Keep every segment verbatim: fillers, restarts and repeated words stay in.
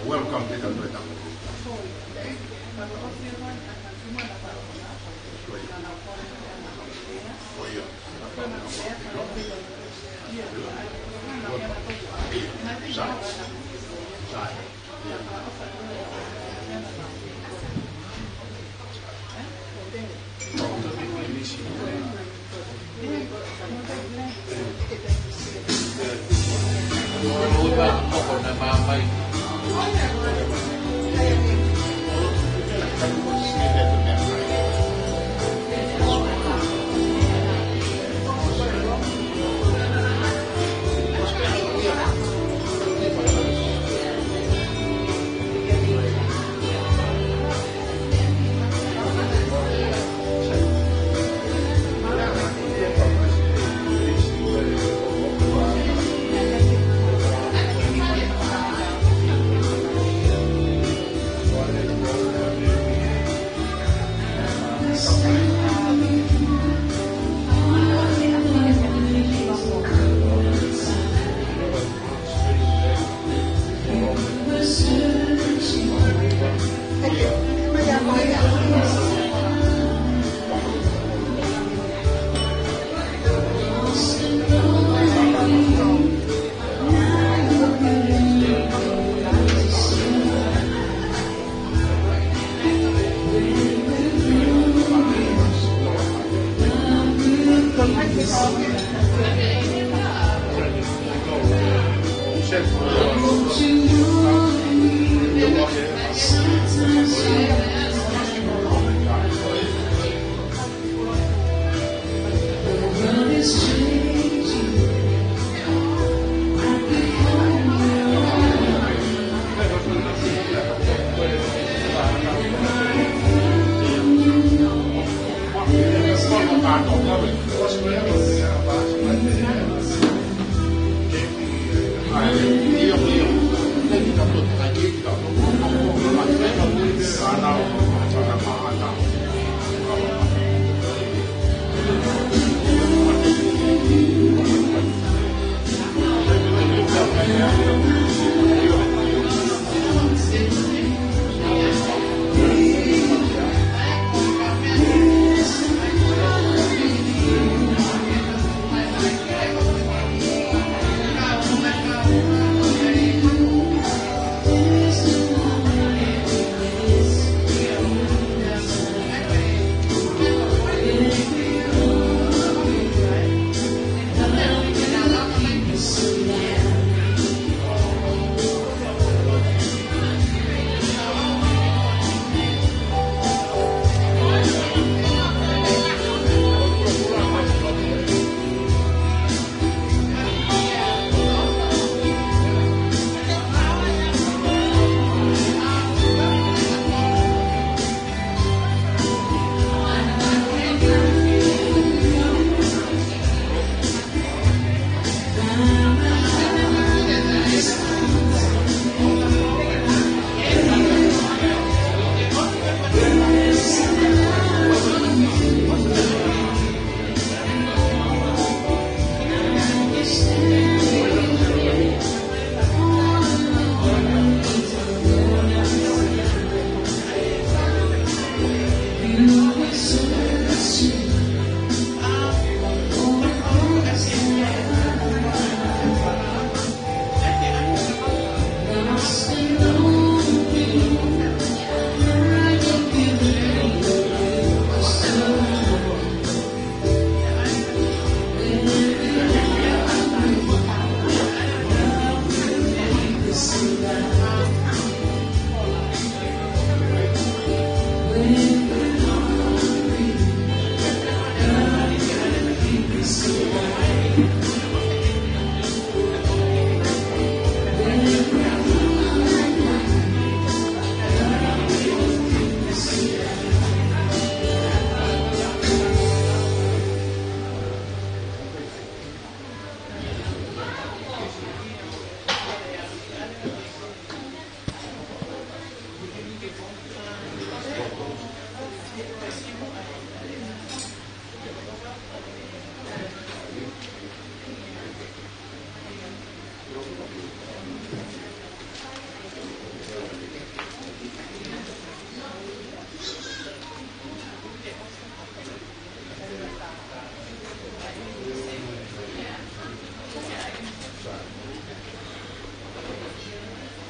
Welcome, Peter, welcome.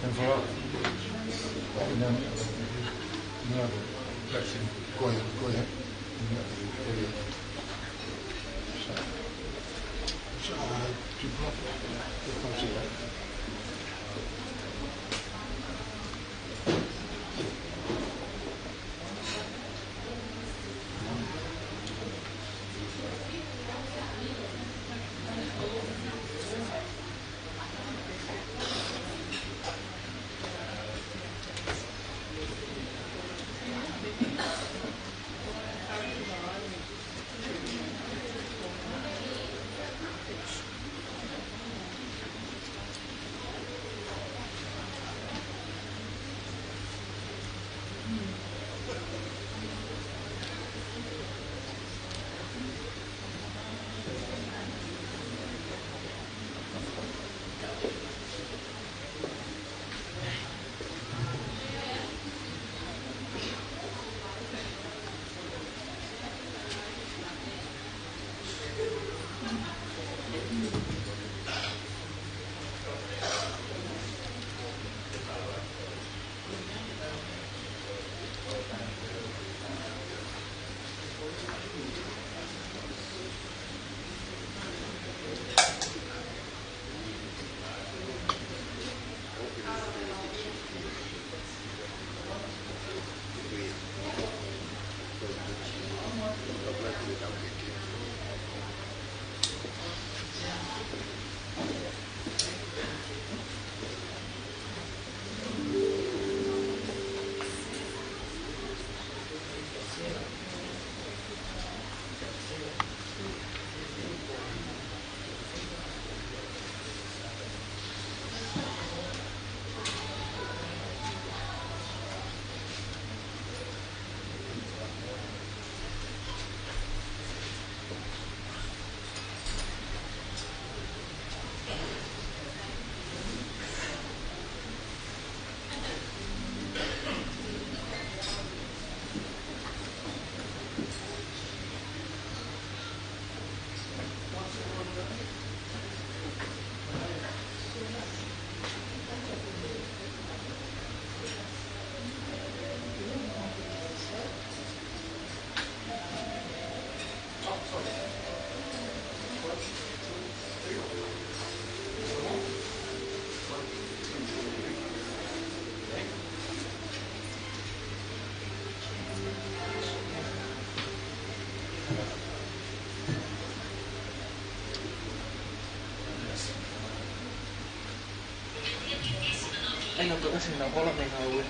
And for all, you know, you know, that's in, go ahead, go ahead. You know, so, uh, you brought that, uh, the concept. Ai, no, pero si no, por lo menos, güey.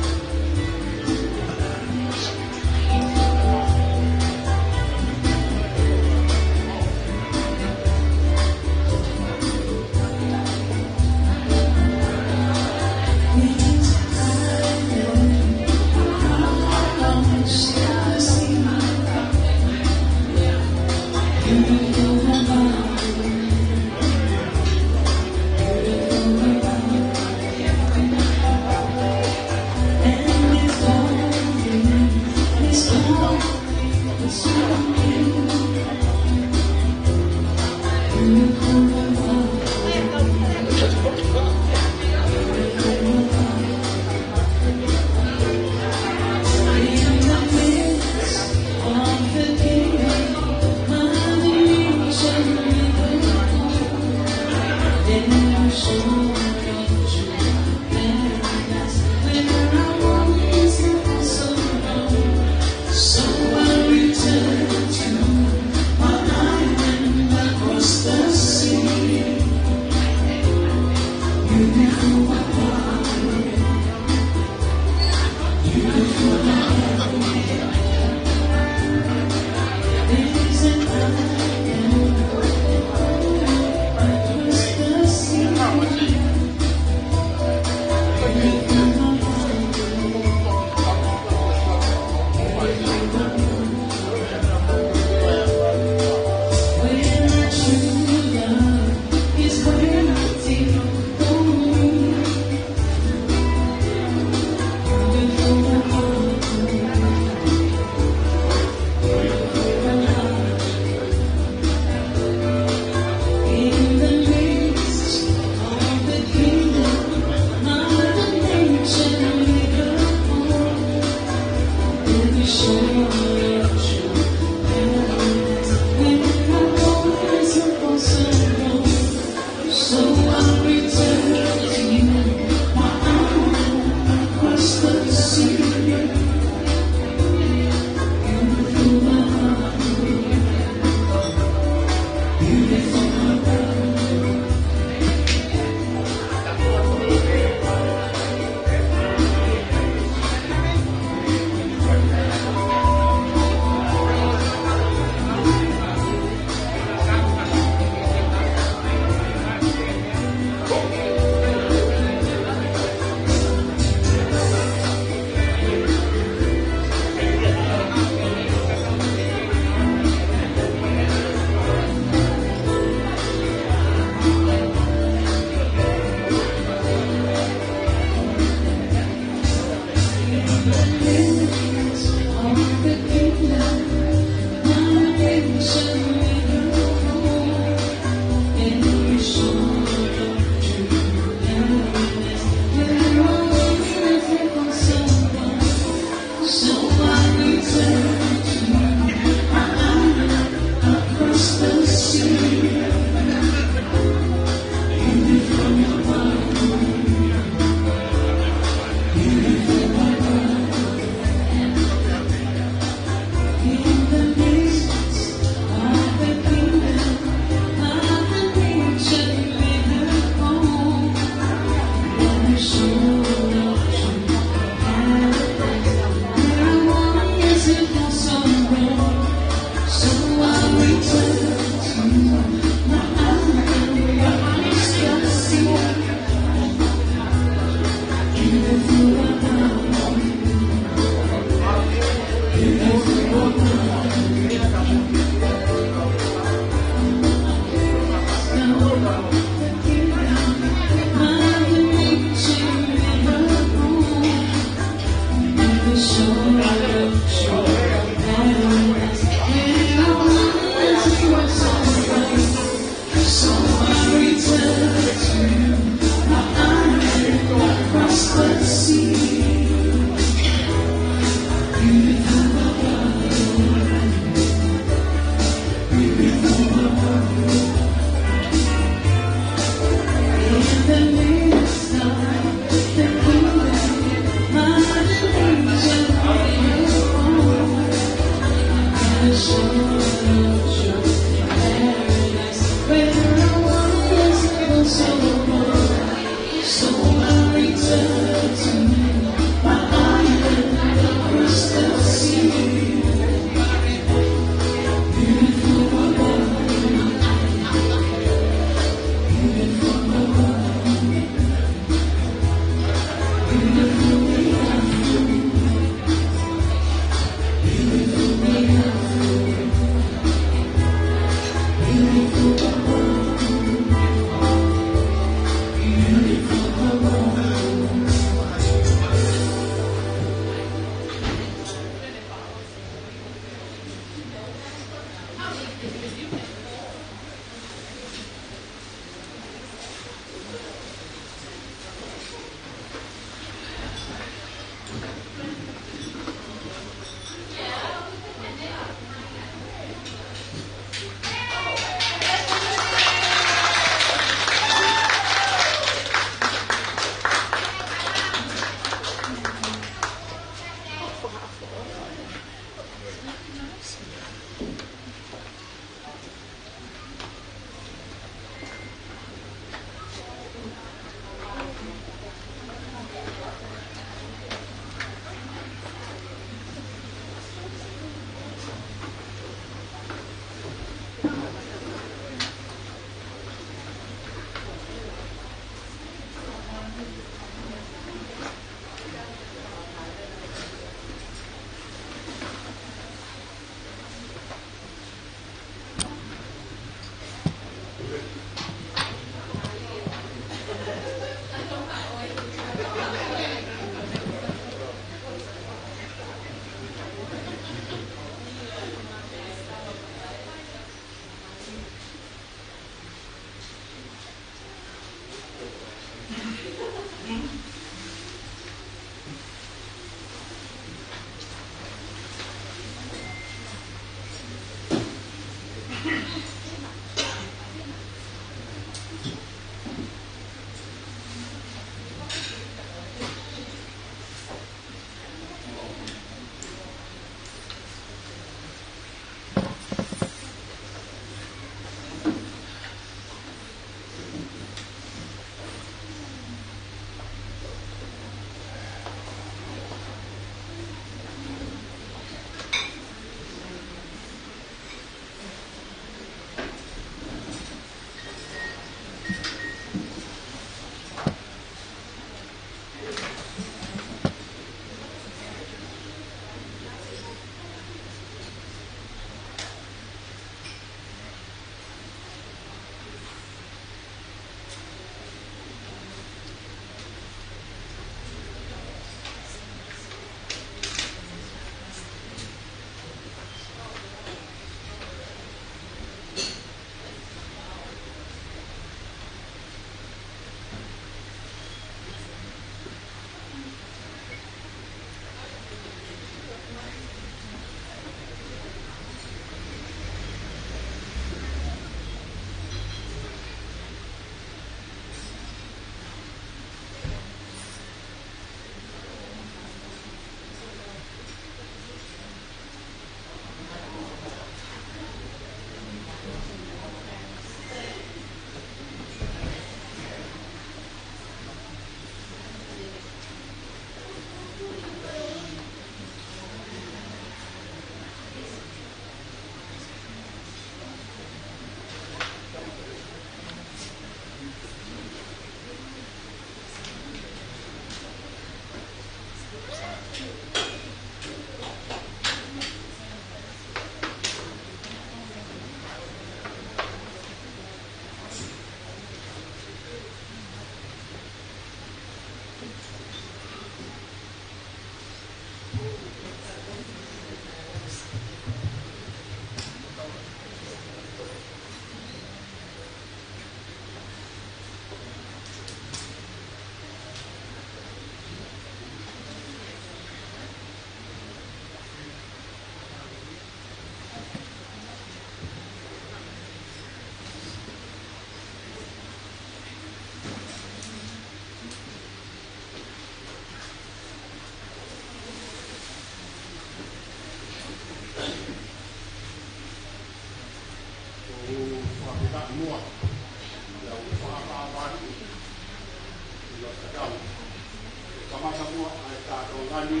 Ani,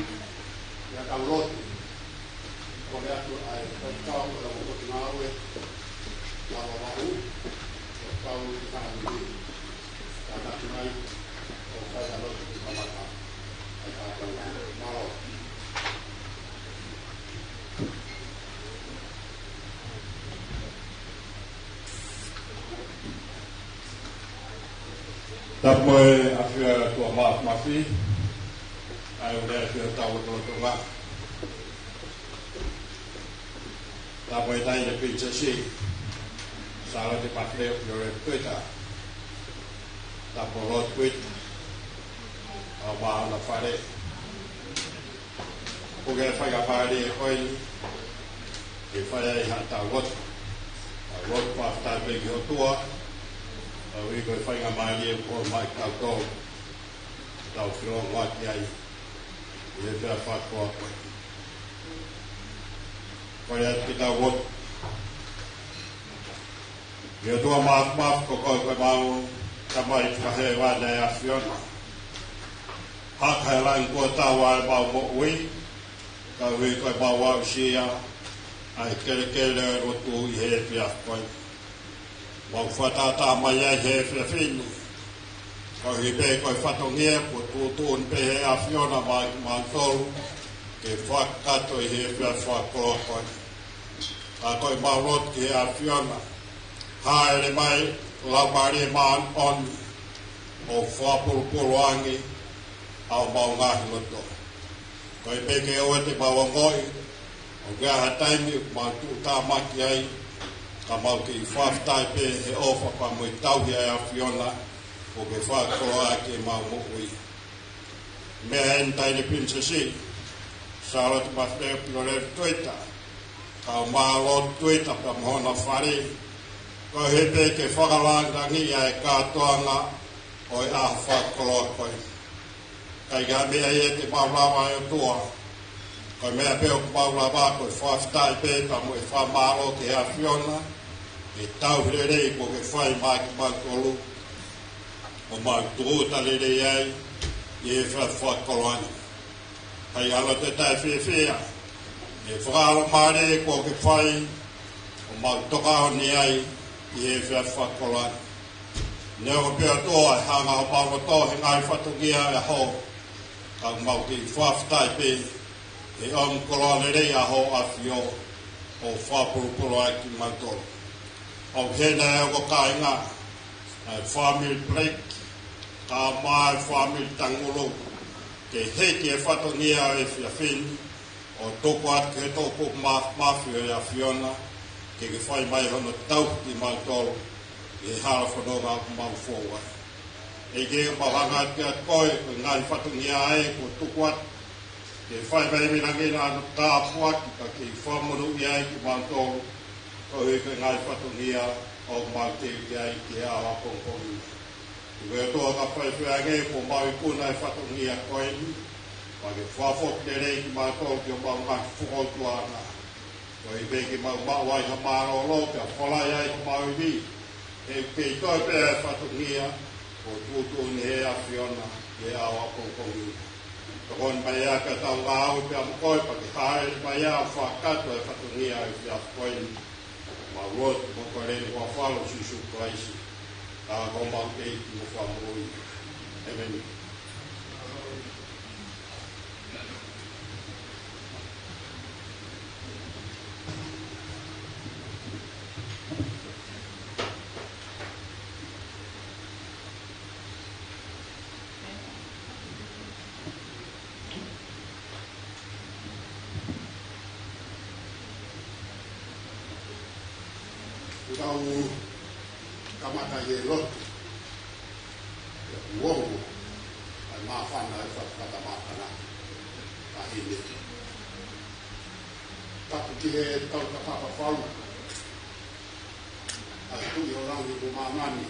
ia tau lotu. Ko e atu ai, tau tau, ʻo e Potungāue, ʻa Vavaʻu, ʻo tau ki Taʻahine, tānaki mai, ʻo fai ʻa e lotu ki kamata, ʻa e tau mālō. Tapu mo e ʻafio ʻa e ʻOtua Māfimafi, ʻa e ʻEiki ʻo e ʻafio ʻa e lotolotonga. Tapu mo e Taʻahine Pilinisesi, Sālote Mafileʻo Pioleva Tuita. Tapu mo Lord Tuita, ʻa e māʻona fale. Ko e faingamālie ko eni, ke fai ai haʻatau lotu. Haʻatau lotu fakafetaʻi pē ki he ʻOtua, koeʻuhi ko e faingamālie kuo ʻomai kiate kitautolu, tau filongoaki ai, ʻi he efiafi fakakoloa ko eni. Fai atu ke tau lotu. ʻE ʻOtua Māfimafi, ko koe ko ʻemau Tamai fakahēvani ʻa e ʻAfiona. Haka he langi kuo tau ʻa ʻemau moʻui, koeʻuhi ko ʻemau aʻusia ʻa e kelekele ʻo e lotu ʻi he efiafi ko eni. Mau fakatātā mai ai he efiafi ni, koeʻuhi pē ko e fatongia kuo tuʻutuʻuni pē ʻe he ʻAfiona maʻa kimautolu, ke fakakakato ʻi he efiafi fakakoloa ko eni. Ka ko ʻemau lotu ki he ʻAfiona, hāʻele mai, Laumālie Māʻoniʻoni, ʻo fakapulupulu ange ʻa homau ngaahi loto. Koeʻuhi pē ke ʻoua te mau ongoʻi ʻoku ʻi ai ha taimi ʻoku mau tuʻutāmaki ai, ka mau kei fakafetaʻi pē he ʻofa pea mo e tauhi ʻa e ʻAfiona, ʻoku ke fakakoloa ʻaki ʻemau moʻui. Meʻa eni Taʻahine Pilinisesi Sālote Mafileʻo Pioleva Tuita, kae ʻumaʻā Lord Tuita pea mo hona fale, koeʻuhi pē ke fakalāngilangiʻi ʻa e kātoanga ʻo e ʻaho fakakoloa ko eni. ʻIkai ha meʻa ia te mau lava ʻe ʻOtua, ko e meʻa pē ʻoku mau lava ko e fakafetaʻi pē pea mo e fakamālō ki he ʻAfiona, ʻi he tauhi lelei kuo ke fai maʻa kimautolu, ʻo mau tūʻuta lelei ai ʻi he efiafi fakakoloa ni. Kae ʻoua te tau fiefia he fakalaumālie kuo ke fai, ʻo mau tokoni ai ʻi he efiafi fakakoloa ni. Neongo pē ʻOtua e hanga homau loto he ngaahi fatongia ʻo e ʻaho, ka mau kei fakafetaʻi pē he ʻomi koloa lelei ʻa hoʻo ʻAfio, ʻo fakapulupulu ai kimautolu. ʻOku ʻi heni ʻa e ongo kāinga, ʻa e fāmili Blake, kae ʻumaʻā e fāmili Tangulu, ke hiki e fatongia ʻo e efiafi ni, ʻo tuku atu ki he toʻukupu māfimafi ʻo e ʻAfiona, ke ke fai mai hono tauhi kimautolu ʻi he hala fononga ʻoku mau fou ai. ʻEiki, mau hanga atu kiate koe, ko e ngaahi fatongia ē kuo tuku atu, ke fai mai mei langi ʻa hono tāpuaki, ka ke fakamonūʻia ai kimautolu, koeʻuhi ko e ngaahi fatongia ʻoku mau teuteu ai ki he ʻaho ʻapongipongi. ʻE ʻOtua, ka faifai ange kuo mau ikuna e fatongia ko eni, pea ke fakafoki lelei kimautolu ki homau ngaahi fokoutuʻanga, koeʻuhi pē ke mau maʻu ai ha mālōlō, pea folahi ai homau ivi, he ʻoku kei toe pē ʻa e fatongia kuo tuʻutuʻuni ʻe he ʻAfiona ʻi he ʻaho ʻapongipongi. Tokoni mai ā ki heʻetau ngāue pea mo koe, pea ke hāʻele mai ā ʻo fakakakato e fatongia ʻo e efiafi ko eni. Mau lotu mo e kole ʻi he huafa ʻo Sīsū Kalaisi, ko homau ʻEiki mo e Fakamoʻui. ʻĒmeni. Tau kamata ʻi he lotu. ʻOku ongo ʻa e māfana ʻo e fakatātā māfana ʻa heni. Tapu ki he Tauta Fakafou, ʻa e Tuʻi ʻo langi mo māmani.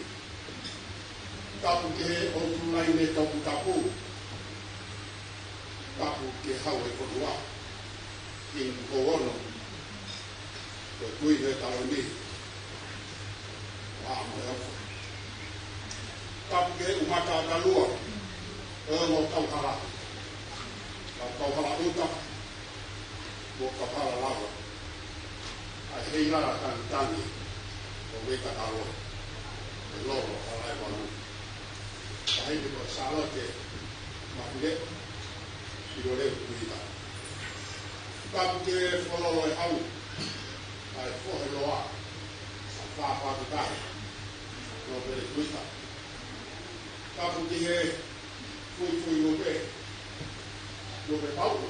Tapu ki he ʻOtu Laine Toputapu. Tapu ki he Hau ʻo e fonua, Kingi Tupou Ono, ko e Kuini ʻo e Taloni, ʻa mo e ʻOfa. Tapu ki he ʻUmatakālua ʻo e Ongo Kauhala, ka Kauhala ʻuta, mo kauhala lava. ʻA e Heilala Tanitangi ʻo Mei Tatalo, ʻe Lolo Halaevalu. Taʻahine ko Sālote Mafileʻo, ʻi Loleu Tuita. Tapu ki he Fololo ʻo e Hau, ʻa e Fohe Loa, Safā Fakatahi, Lopele Tuita. Tapu ki he Fuifui Lupe, Lupe Pauʻu,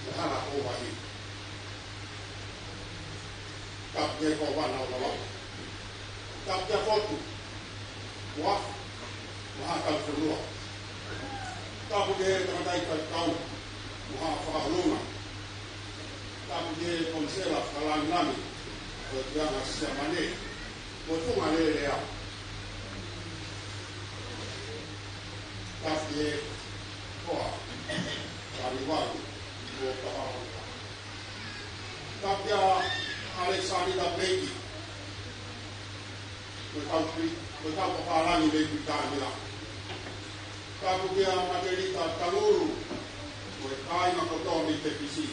mo Hala Kovai. Tapu ki he Kōvana ʻo Tonga. Tapu ki he Fotu, mo Afu, mo Haʻa Tauhi Fonua. Tapu ki he tangataʻeiki faifekau, mo Haʻa Fakaholunga. Tapu ki he Komisela Fakalāngilangi, ko e Tuʻanga Siamane, mo e Funga Lelea. Tapu ki he Hoa Tanivalu, mo Kahaʻu. Tapu kia ʻAlekisānita Peiki, ko e kau pi-, ko e kau papālangi mei Pilitānia. Tapu kia Makelita Talulu, ko e kāinga kotoa mei Tepisi.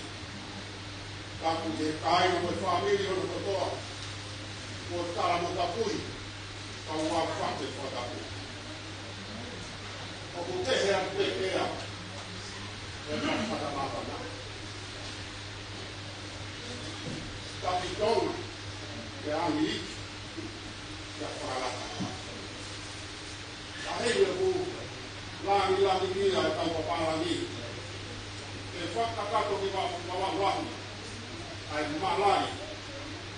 Tapu ki he kāinga mo e fāmili hono kotoa, ko Tala mo Kapui, kau ua fate fakatapu. ʻOku kehe atu pē ia, ʻe ma fakamāfana. Tapu ki Tonga, ki ʻAmelika, ki Fakalata. Taʻahine ʻoku langilangiʻia ʻa e kau papālangi. ʻE fakakakato ki Vavaʻu, Vavaʻu ʻa e malali.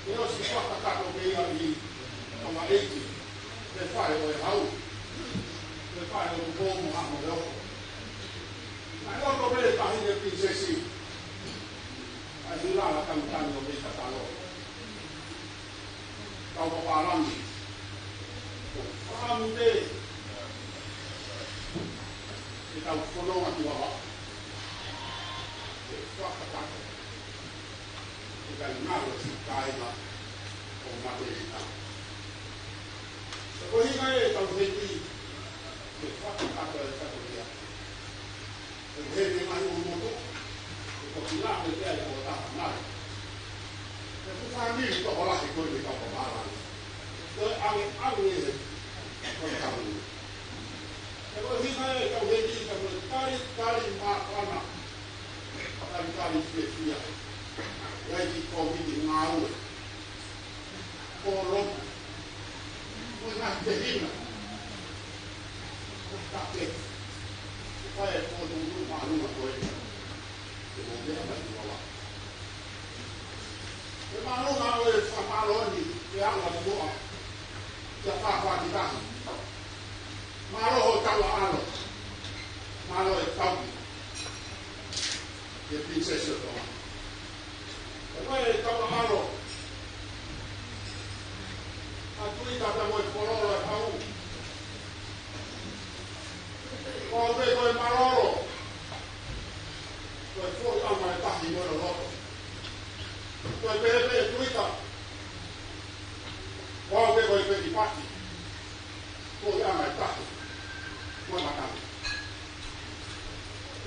ʻE ʻosi fakakakato pē ia ʻi Tonga ʻEiki, ʻi he Fale ʻo e Hau, ʻi he Fale ʻo Tupou mo Haʻa Moheofo. Naʻe ʻoto pē Taʻahine Pilinisesi, ʻa e Heilala Tanitangi ʻo Mei Tatalo. Kau papālangi, ʻoku fakaʻamu pē ke tau fononga ki Vavaʻu, ke fakakakato, ke kai ngalo si kāinga ʻo Makelita. Ko e ʻuhinga ē ʻetau heni, ke fakakakato e katolia. ʻE he ngaahi ʻū motu, ʻe toki lave pē ai ʻo taha nai. ʻE fuʻu fāmili tokolahi ko eni kau papālangi. Ko e ʻange, ʻange ʻe he, ko e tamu. ʻE ko e ʻuhinga ē ʻetau heni, ka ko e talitali māfana, talitali fiefia. ʻI ai e kiʻi kōmiti ngāue. Ko Lopu. Ko e ngaahi tehina. Ko Kape. Ko e fokotuʻutuʻu māʻolunga ko ē. Ke mou meʻa mai ki Vavaʻu. Ko e māʻolunga ʻo e fakamālō ni, ke ʻalu atu muʻa. Kia Fafā ki Tahi. Mālō hoʻo tauʻaʻalo. Mālō e tauhi. Ki he Pilinisesi ʻo Tonga. Ko e kau ʻaʻalo. ʻA Tuita pea mo e Fololo ʻo e Hau. Ko au pē ko e mālōlō. Ko e foʻi ʻama e tahi mo e loloto. Ko e pehē pē Tuita. Ko au pē ko e peti pati. Ko ia ʻa e tahi. Ko e matangi.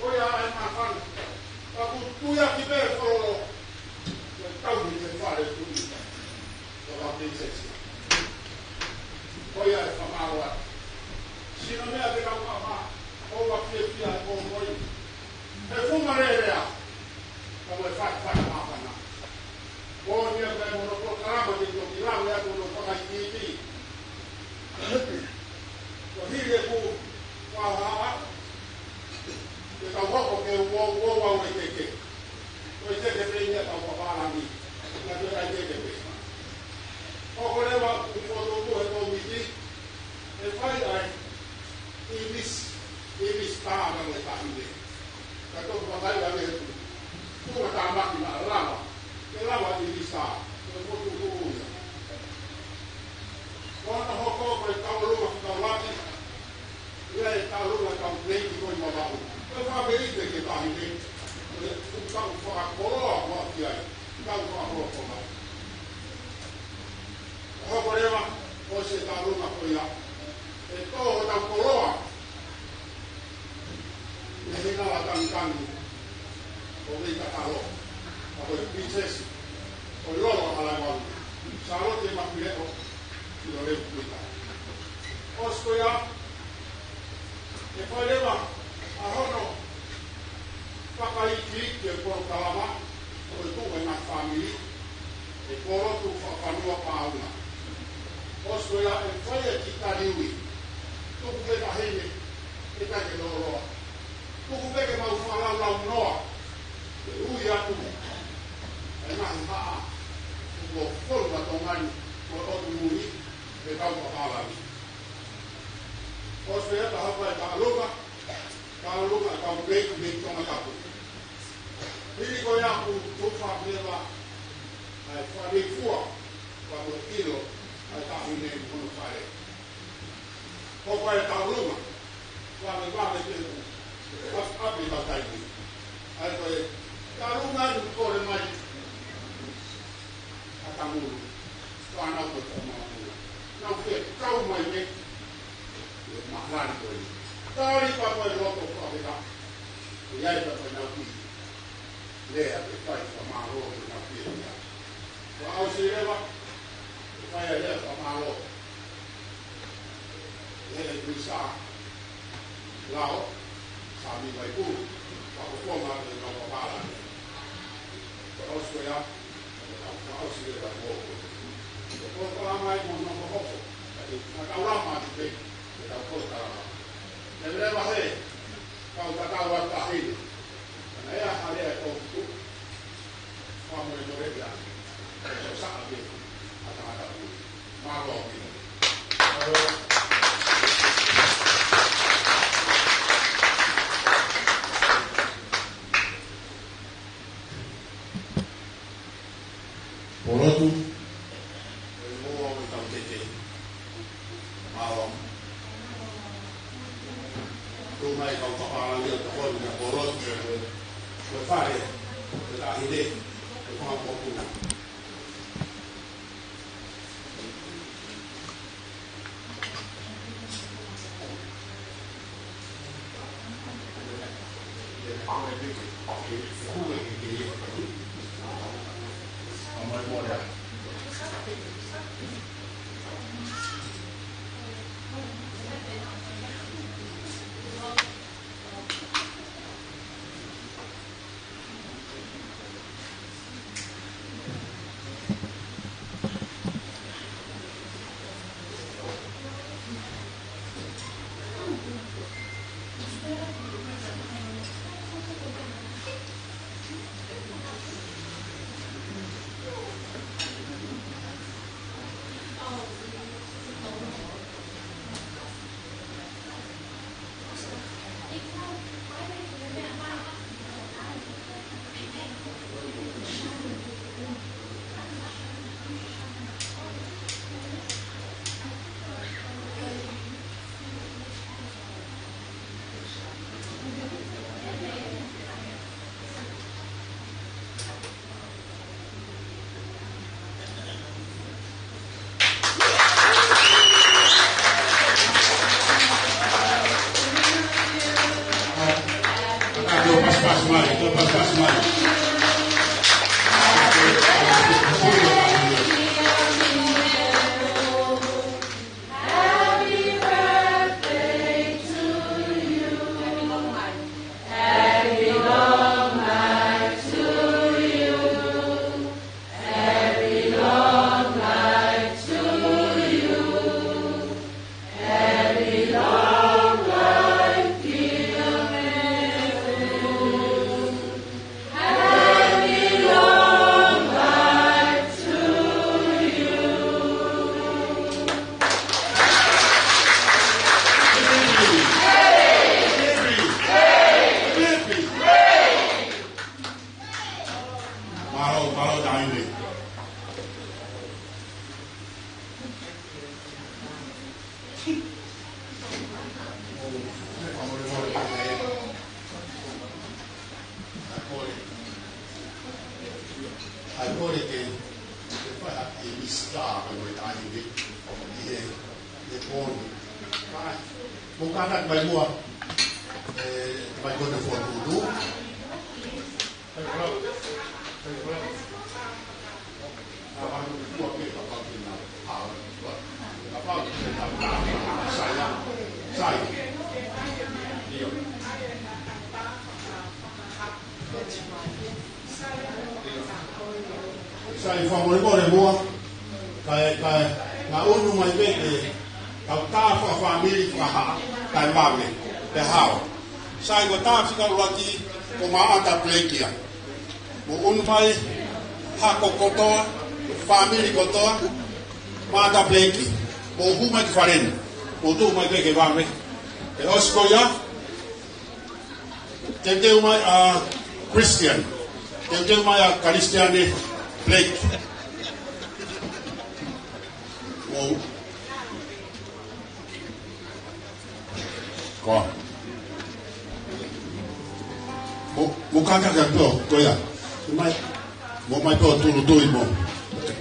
Ko ia ʻa e māfana. Ka ʻoku tuiaki pē Fololo. Ke tauhi e fale Tuita. Ko e Pilinisesi. Ko ia e fakamālō atu. Sino meʻa te kau mama. ʻOua fiefia e kōmoi. He funga lelea. Ka mo e fai, fai māfana. Ko ia pē mo hono polokalama ke toki lave atu hono fakaʻikīʻiki. Ko hili e kū, ko e hā, ke tau hoko ke uo, uo, uo, e keke. Ko e keke pē ia kau papālangi. Ia ko e keke pē. Hoko leva ʻo fokotuʻu he kōmiti, ʻe fai ai, ʻīmisi, ʻīmisi tā ka mo e taʻahine. Ka toki vakai ʻa e tuʻunga tāmaki naʻa lava, ke lava ʻīmisi tā, ke fokotuʻu ia. Ko hono hoko ko e tauʻolunga fetaulaki, ʻi ai e tauʻolunga tau nei ki ko i Vavaʻu. Ko e fakaʻite ke taʻahine, ko e fuʻu tau fakakoloa ko ē ki ai, tau fakakoloa ko ē. Hoko leva, ʻosi e tauʻolunga ko ia. ʻE tō hotau koloa. ʻI he Heilala Tanitangi. ʻo Veitatalo, ʻa ko e Pilinisesi ʻo Lolo ʻa Halaevalu, Sālote Mafileʻo Filolevu Kuika. ʻOsi ko ia, ʻe fai leva ʻa hono fakaikiiki e polokalama ʻo e tuʻu e ngaahi fāmili ʻi he Polotu Fakafanua Pāuna. ʻOsi ko ia ʻe fai e kiʻi tali ui. Tuku pē taʻahine, ʻe ʻikai ke lōloa. Tuku pē ke mau fakalaulaunoa e ui atu e ngaahi haʻa kuo fonu ʻa Tonga ni mo e ʻotu muli, e kau papālangi. ʻOsi ko ia ka hapa e taʻalunga, taʻalunga e kau nei, nei Tongatapu. Hili ko ia ʻoku tufa leva ʻa e faleifua, pea mo e ʻilo ʻa e taʻahine mo hono fale. Ko e taʻalunga, vave vave ke u ʻapiʻapi e kau taimi. ʻA ia ko e taʻalunga ʻoku kole mai ʻa Tangulu, fānau ko Tongatapu. Nau fekau mai pē, ʻi he māhina ko eni. Tali pea mo e loto fakafetaʻi, ʻi ai pea mo ʻenau kiʻi lea ke fai fakamālō ki heʻenau kiʻi lea. Fakaʻosi leva, ʻe fai e lea fakamālō ʻe he Minisitā Lao, Sāmi Vaipulu, fakafofonga ʻo e kau papālangi. Fakaʻosi ko ia, fakaʻosi leva ko ē. Ko e polokalama ia mo hono hokohoko, ka te u fakalaulaunoa atu pē, ke tau polokalama. Ke leva he, kau tatau atu taʻahine. Naʻe ʻi ai ha lea ʻe tō tutu, fakamolemole ia, ʻe tō saʻa pē ʻa Tongatapu. Mālō ʻaupito. Polotu. Ko e moa ʻo e tau tete. Mālō. Tuʻu mai kau papālangi ʻo tokoni kia Polotu. Ko e fale, ko e taʻahine, ko e fanga mokopuna. Mālō, mālō taʻahine. ʻAi kole ke, ke fai ha kiʻi misita pē mo e taʻahine ʻi he, he pōni. Mai, mou kātaki mai muʻa, ē, mai ko e fotu. Sai, fakamolemole muʻa, kae, kae, ngaʻunu mai pē ke tau tā fakafāmili fakahā, kae vave, pea hao. Sai, ko e tā fika ʻuluaki, ko Maʻata Blake ia. Mou ʻunu mai, hako kotoa, fāmili kotoa, Maʻata Blake, mou hū mai ki fale ni, mou tuʻu mai pē ke vave. ʻE ʻosi ko ia, teuteu mai ʻa Christian. Teuteu mai ʻa Christian Blake. Mou. Ko. Mou, mou kākā kia tō, ko ia. Mai. Mou mai tō tunu tui mou.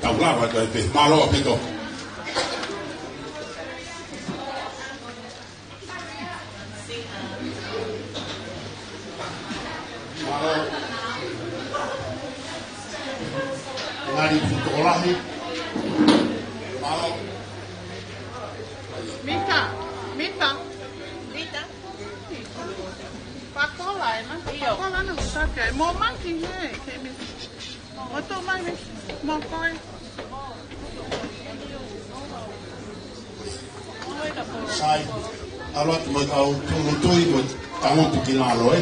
Tau lava tō e pē. Mālō ʻaupito. Mālō. Ngaahi tokolahi. Mālō. Mita, Mita. Mita. Pakola ena. ʻIo. Pakola ena, sake. Mo maki he, ke mi. Mo tō mai mi. Mo koe. Sai, ʻalu atu mai kau tūtui mo tangutu ki lalo, ē.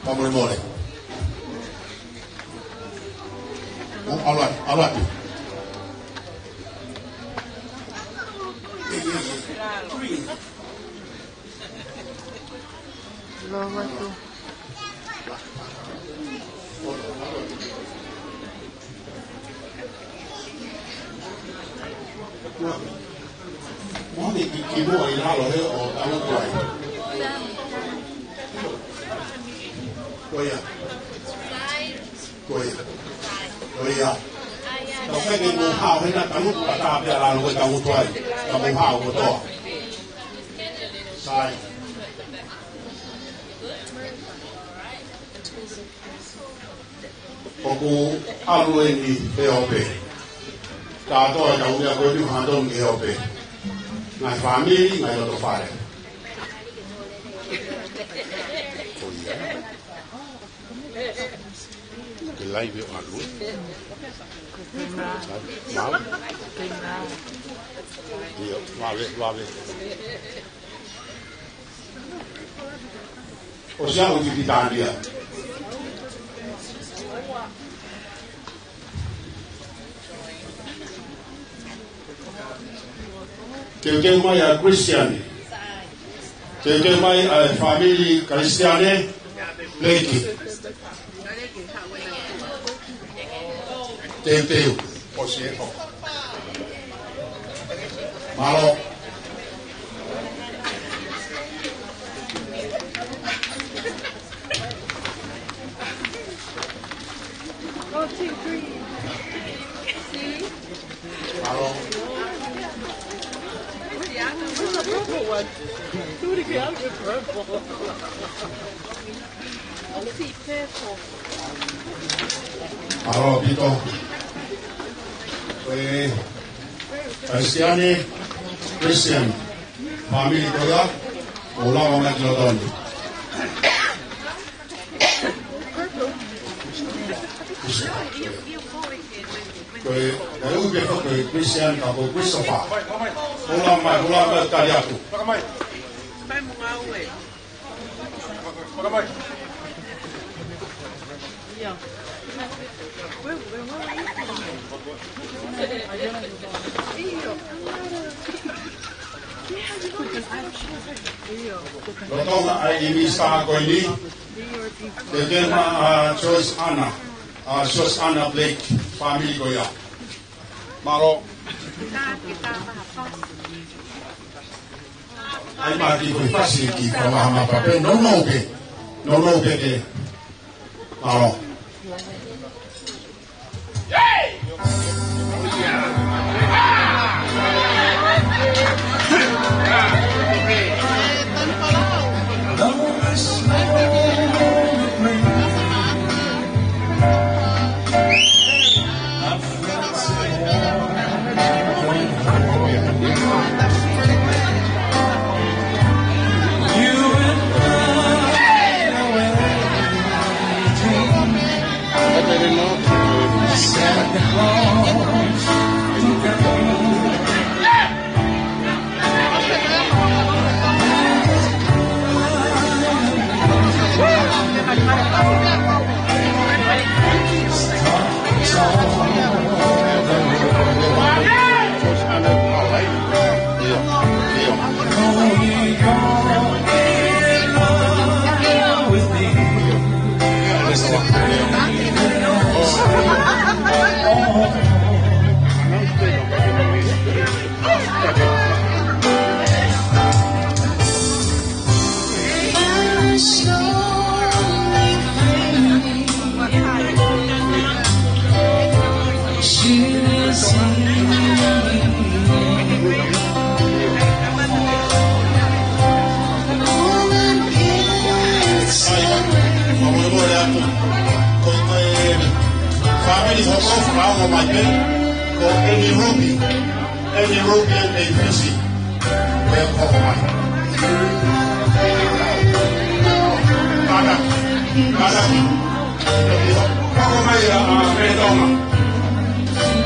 Fakamolemole. Mo ʻalu atu, ʻalu atu. Lava tu. Moʻoni ki, ki muʻa ʻi lalo he ʻo tangutu ai. Ko ia. Ko ia. Ko ia. Tau fai ke mou hao hena tangutu ka tā pē ʻa lalo ko e tangutu ai. Ka mou hao kotoa. Sai. ʻOku ʻalu eni he ope. Kātoa e kau meʻa ko eni ʻoku hā tonu ki he ope. Ngaahi fāmili, ngaahi loto fale. Ko ia. Ke laivi ʻo ʻalu. Mau. ʻIo, vave, vave. ʻOsi aʻu ki Pitania. Teuteu mai ʻa Christian. Teuteu mai ʻa e fāmili Christian Blake. Teuteu. ʻOsi e hoko. Mālō. One, two, three. See? Mālō. Where's the other one? Do it again. Purple. Mālō ʻaupito. Ko e Christian, Christian. Fāmili ko ia, ʻo lava mai ki loto ni. Ko e, ko e ʻuhinga ko e Christian ka ko Christopher. ʻO lava mai, ʻo lava mai tali atu. Lolotonga ʻa e ʻinisitā ko eni, teuteu mai ʻa Joyce Anna, ʻa Joyce Anna Blake, fāmili ko ia. Mālō. ʻAi mai ki he fasi ki he fakamaha mapa pē, nounou pē, nounou pē ke. Mālō. Ko e fāmili hoʻo ʻofa ʻo mai pē, ko Annie Ruby, Annie Ruby and Fisi. Welcome mai. Mana, mana. Hoko mai ʻa, ʻa Pētonga.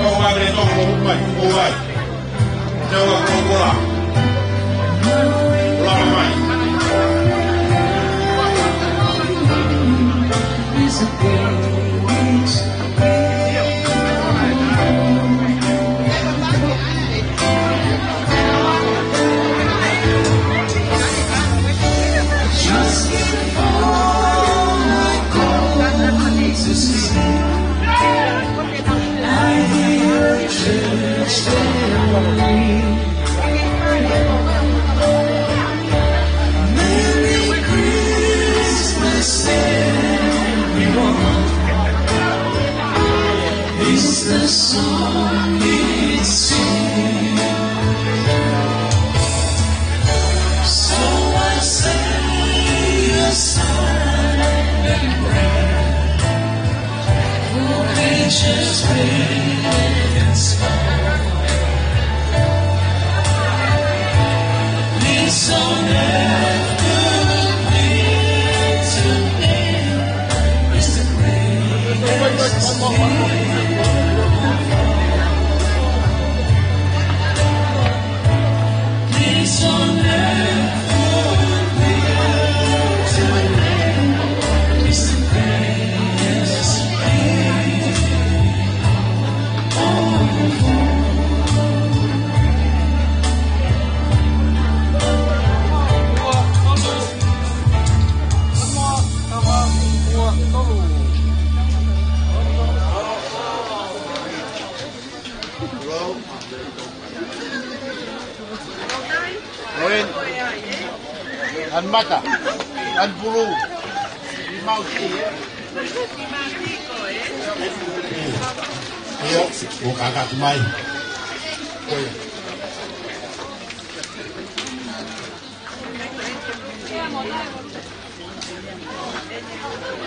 Hoko mai Pētonga, hoko mai, hoko mai. Te ua kokola. Lava mai. Loen. An mata. An pulu. Mau si. ʻIo, ʻo kākā mai.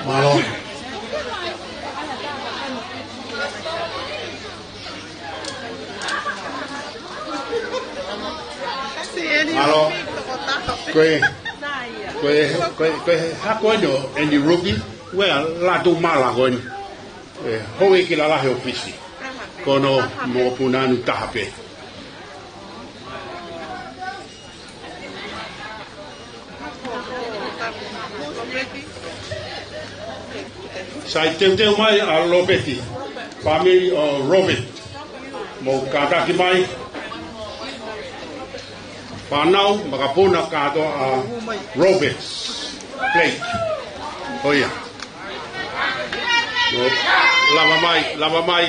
Mālō. Mālō. Ko e, ko e, ko e, ko e hako eni ʻo Annie Ruby, ua latu mala ko eni. ʻE, houʻeiki lalahi ʻo Fisi. Ko hono mokopuna ʻe taha pē. Sai teuteu mai ʻa Lopeti, fāmili ʻo Robert. Mou kātaki mai. Fānau, makapuna kātoa ʻa Robert Blake. ʻOia. Mou lava mai, lava mai.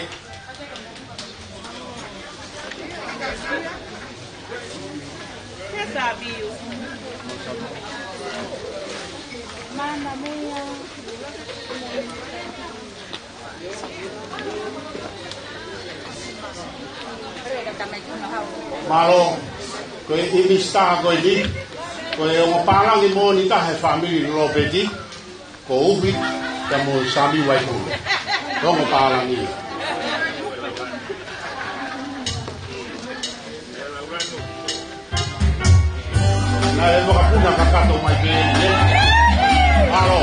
Mālō, ko e ʻinisitā ko eni, ko e ongo pālangi moʻoni taha he fāmili Lopeti, ko Upi, pea mo Sami Vaipule. Ongo pālangi. Naʻe makapuna kakato mai pē eni, ē? Mālō.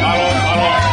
Mālō, mālō.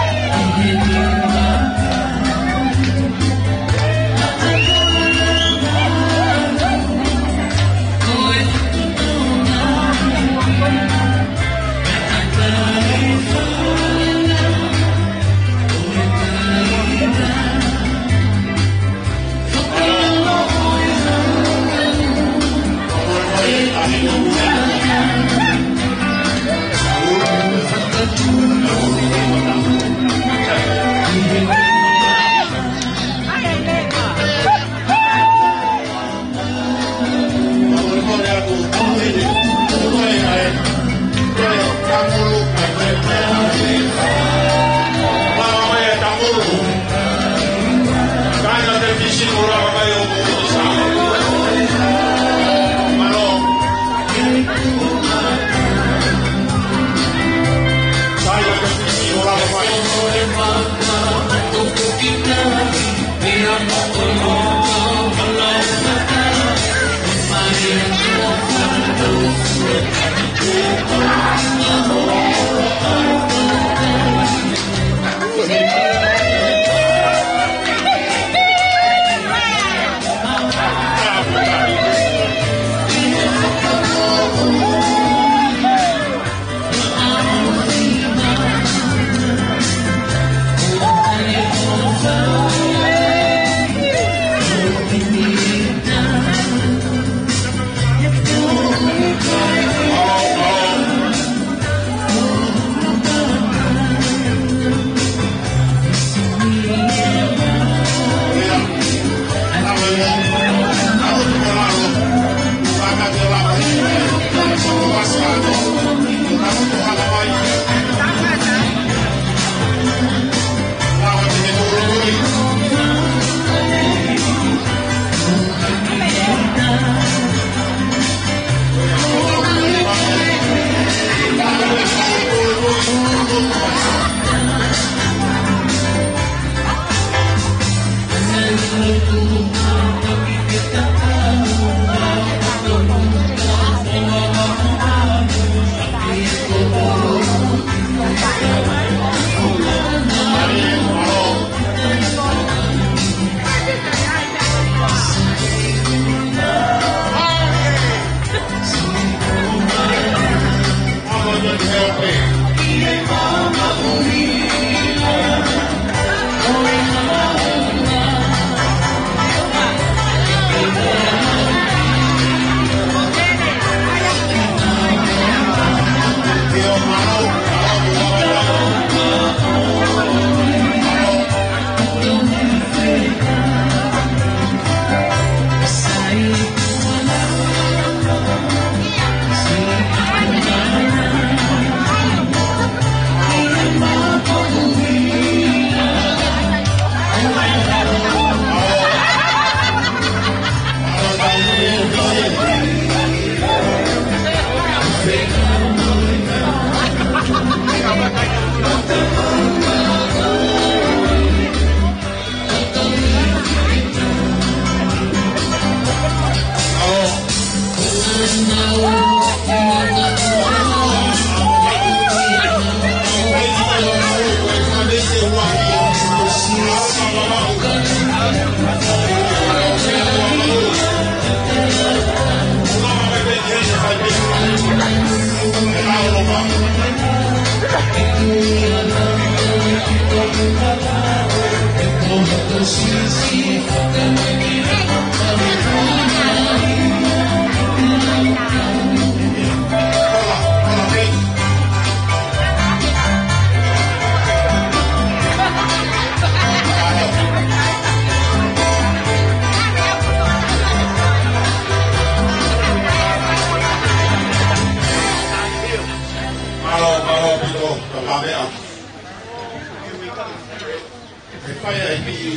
ʻE fai ʻa e kiʻi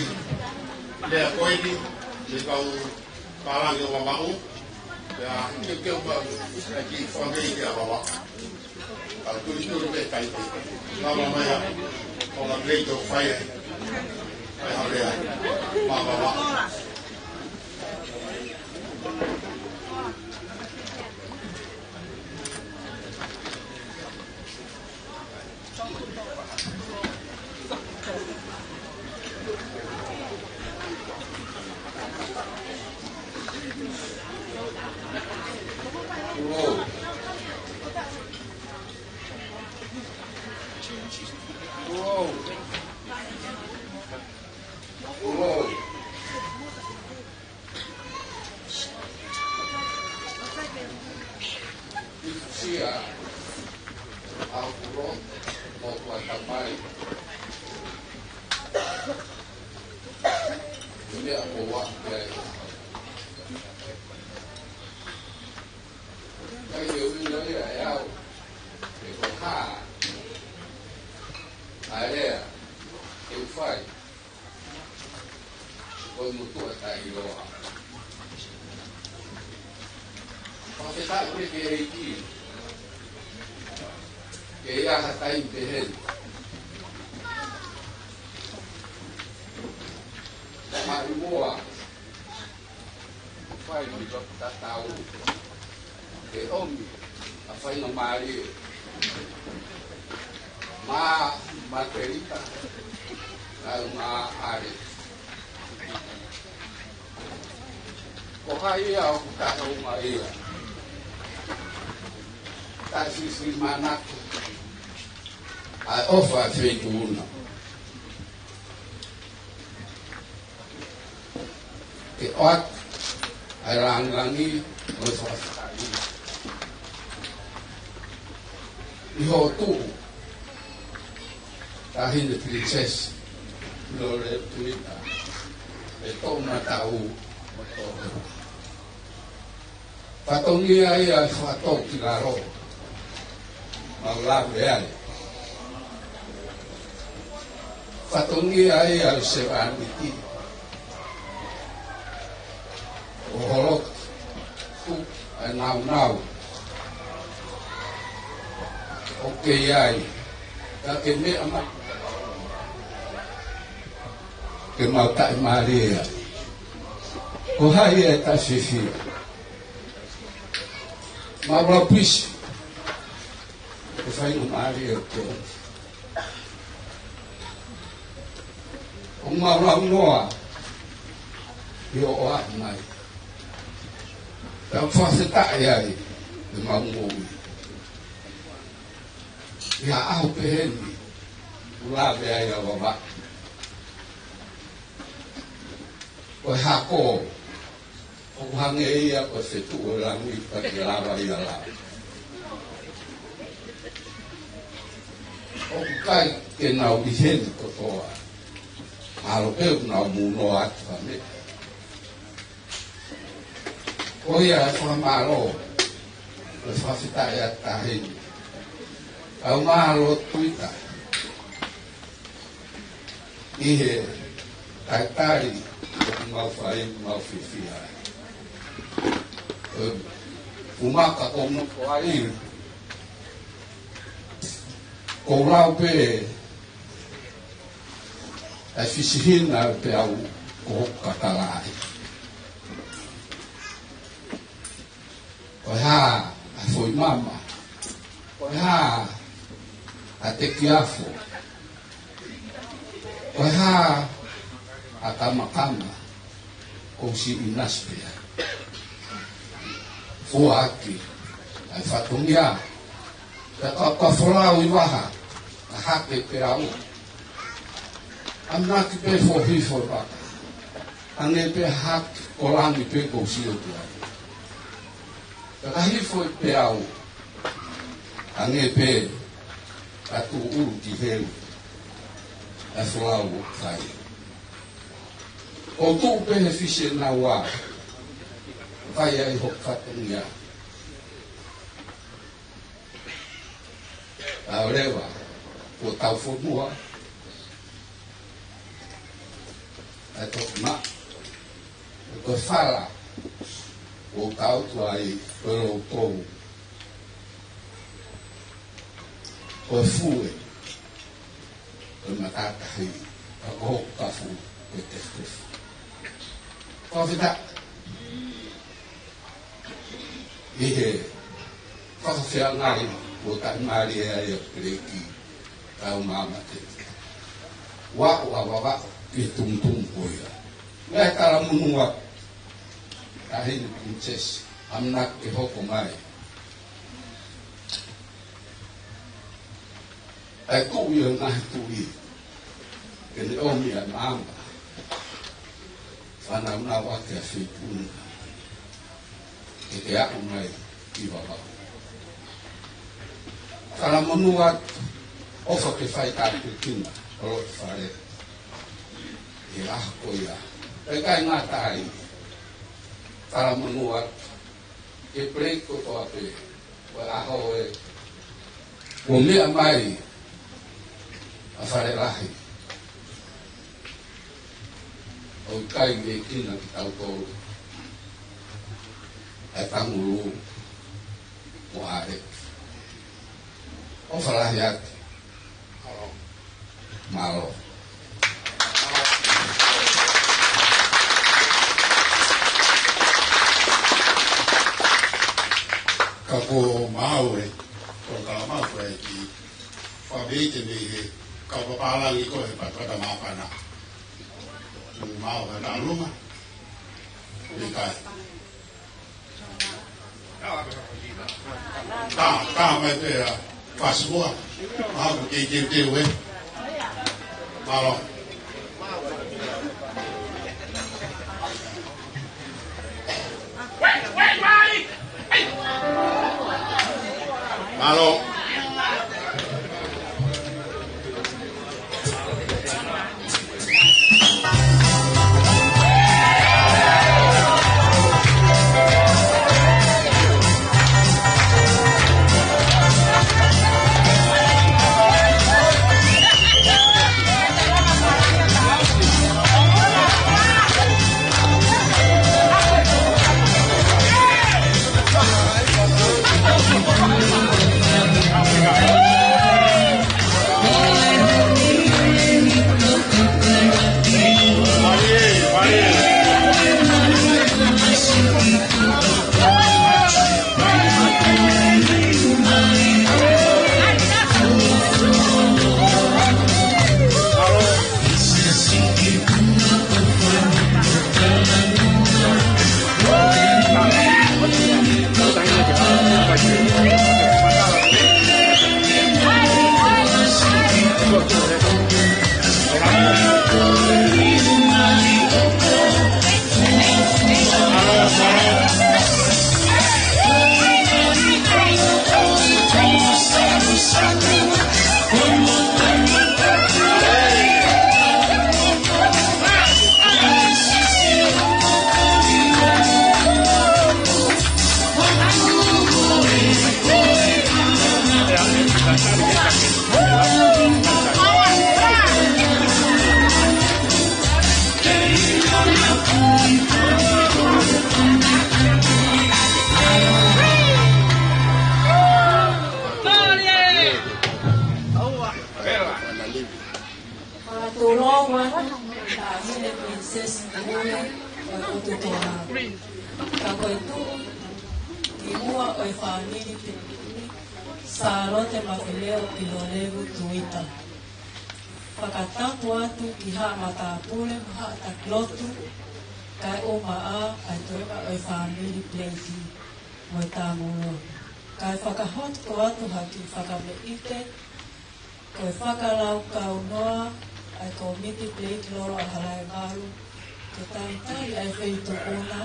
lea ko eni, mei he kau pālangi ʻo Vavaʻu, pea ke, ke u mau, ʻa e kiʻi fanga kiʻi kia Vavaʻu. Ka tuli tuli pē kai pē. Lava mai ā, ʻo la play to fai ʻa e, ʻa e hale ʻa e, mā Vavaʻu. Sia, au kuro, mo kua tamai. Ia ko wa, ia. Kai e uina ia e au, e ko ha. ʻA e lea, e u fai. Ko e motuʻa taʻeʻiloa. Fakafetaʻi pē ki he ʻEiki. Ke ʻi ai ha taimi pehē ni. Maʻimoa. Fai mo i loto tatau. Ke ʻomi ʻa e faingamālie. Mā, mā Telita, kau mā ʻAle. Ko hai ia ʻoku taʻeʻaonga ia. Taʻe sisi manako. ʻA e ʻofa ʻa e feituʻu na. Ke ʻoatu ʻa e langilangi mo e fakafetaʻi ʻi hoʻo tuʻu, Taʻahine Pilinisesi Lorelei Tuita, ʻe toʻomataʻu mo toʻo. Fatongia ia ʻa e faʻatoʻo ki lalo. Mau lave ai. Fatongia ia ʻa e sevāniti. ʻO holoki. Tuku ʻa e naunau. ʻOku ʻi ai. Ka ke meʻa mai. Ke mau taʻimālie ai. Ko hai ia ʻe taʻefifia. Mau lau pisi. Ke fai no mālie ʻo ke. ʻO mau lau noa. ʻI hoʻo ʻaʻa mai. Tau fakafetaʻi ai. ʻE mau moʻui. ʻI ha ʻaho pehē ni. ʻOku lave ai ʻa Vavaʻu. Ko e hako. ʻOku hangē ia ko e fetuʻu ʻo e langi ka ke lava ia lava. ʻOku ʻikai ke nau ʻi heni kotoa. Mahalo pē ʻoku nau mui noa atu ha meʻa. Ko ia e fakamālō, e fakafetaʻi atu ki he taʻahine. Kau mālō Tuita. ʻI he talitali ʻoku mau fai, mau fiefia ai. ʻE, ʻumaʻā ka ʻoku ou nofo ai, ʻoku ou lau pē ʻa e fisihina pē au ko hoku kakala ai. Ko e hā ʻa e foʻi mama. Ko e hā ʻa e tekiafo. Ko e hā ʻa e kamakama. Ko si inasi pea. Fua ʻaki ʻa e fatongia. Ka, ka, ka folau ʻi vaha. Ka hake pē au. ʻAmanaki pē foʻi hifo vaka. Hangē pē hake ko langi pē ko sio ki ai. Ka ka hifo pē au. Hangē pē ka tuʻu ʻulu ki heli. ʻA e folau ʻoku fai. ʻOku tuʻu pē he fisi ʻe naua. Fai ai hoku fatongia. Ka ʻoku leva, kuo tau fonua, ʻa e toki maʻu, ko e fala ʻoku tau tuʻu ai, ko e loutolu, ko e fue, ko e matātahi, ka ko hoku kafu, ko e tefutefu. Fakafetaʻi ʻi he fakafeangai ʻo e taʻimālie ʻa e Peleki, kau māmate. Ua ʻo a Vavaʻu ki he tumutumu ko ia. Meʻa talamonū atu, Taʻahine Pilinisesi, ʻamanaki ke hoko mai ʻa e Tuʻi ʻo e ngaahi tuʻi, ke ne ʻomi ʻa e maama, fānaunau ʻaki ʻa e feituʻu na, ke ke aʻu mai ki Vavaʻu. Talamonū atu, ʻofa ke fai tāpuekina ʻa Loʻifale ʻi he ʻaho ko ia. Pea ʻikai ngata ai, talamonū atu ki he Peleki kotoa pē, ko e ʻaho ē, kuo meʻa mai ʻa Falelahi, ʻo ʻikai liʻekina kitautolu, ʻa e Tangulu mo ʻAleki. ʻOfa lahi atu. Mālō. Ka ko maau e, ko ka maau e ki fabi ke me he, ka papālangi ko e patapata māpana. Mau ka naluma. Ni kai. Tā, tā mai pē ʻa Fasimua. Mālō, kei teuteu ē. Mālō. Mālō. Fakatulou atu, Taʻahine Pilinisesi Tuʻi ʻo e ʻOtu Tonga. Ka ko e tuʻi ʻi muʻa ʻo e fāmili Peleki, Sālote Mafeleo Pilolevu Tuita. Fakatapu atu ki haʻa matāpule mo haʻa takilotu, kae ʻumaʻā ʻa e toenga ʻo e fāmili Peleki mo e Tangulu. Kae fakahoko atu ha kiʻi fakameʻite, ko e fakalaukau noa ʻa e Kōmiti Peleki Lolo ʻa Halaevalu, ke talitali ʻa e feituʻu na,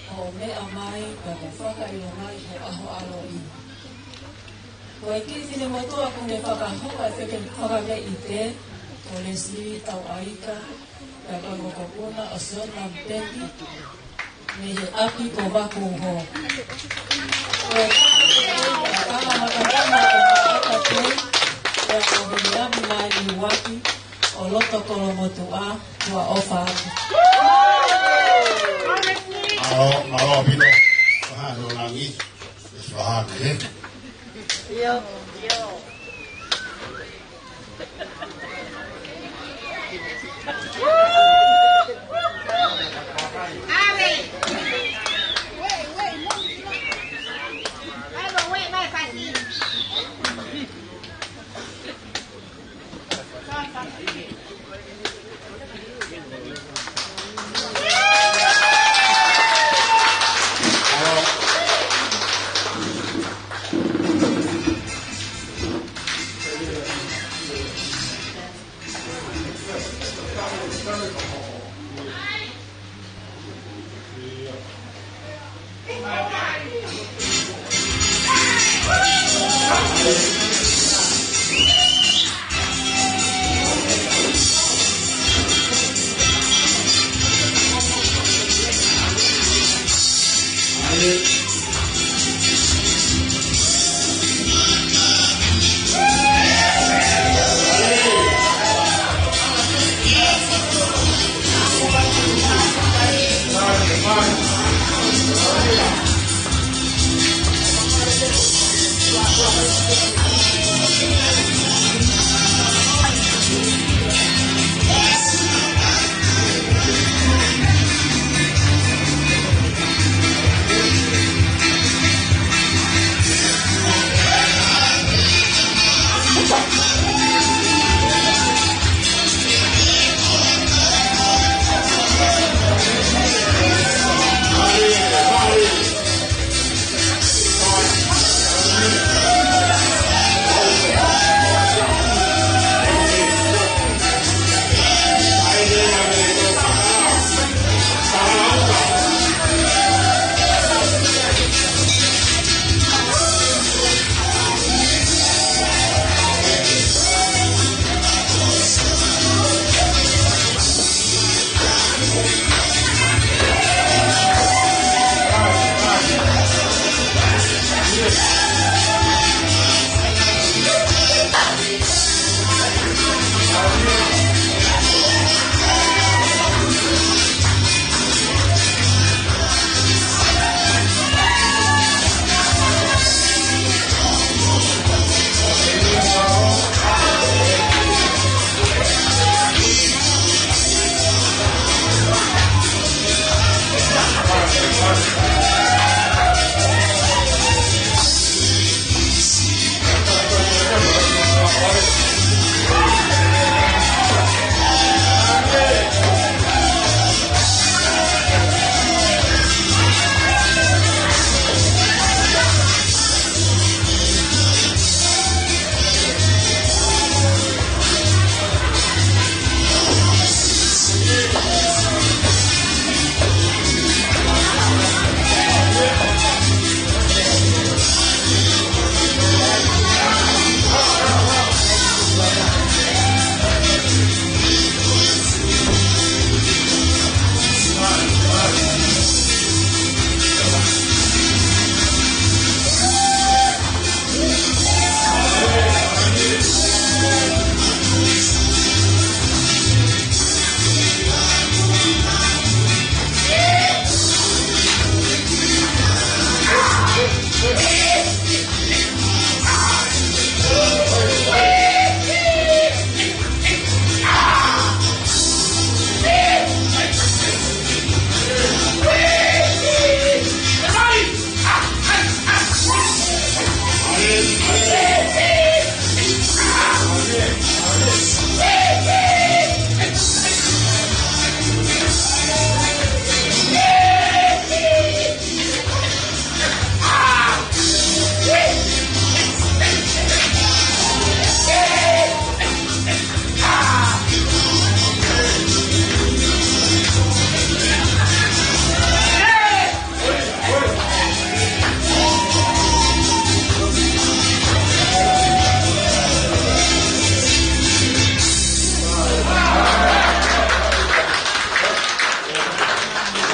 ʻo meʻa mai, pea ke fakaʻilonga ʻi he ʻaho ʻaloʻi. Ko e kiʻi finemotuʻa kuo ne fakahoko ʻa e feke-, fakameʻite, ko Leslie Tauʻaika, pea ko e mokopuna ʻo Siona Pepi, mei he ʻapi ko Vakuho. Ko e kama makatama ʻo Maʻata Pei, pea ko Viliami Mailiuaki, ʻo loto Kolomotuʻa, ʻoku ou ʻofa atu. Mālō, mālō ʻaupito. Faha no langi. Faha, ē?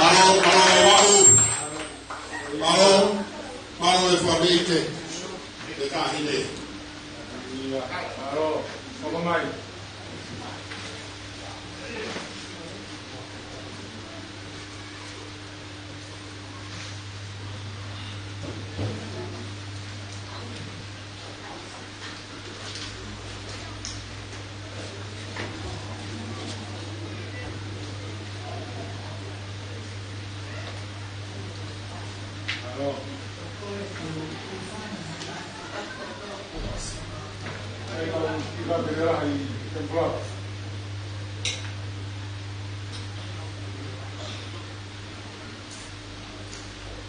Mālō, mālō, mālō. Mālō, mālō e fāmili ke, ke kāhine. Ia, mālō. Hoko mai.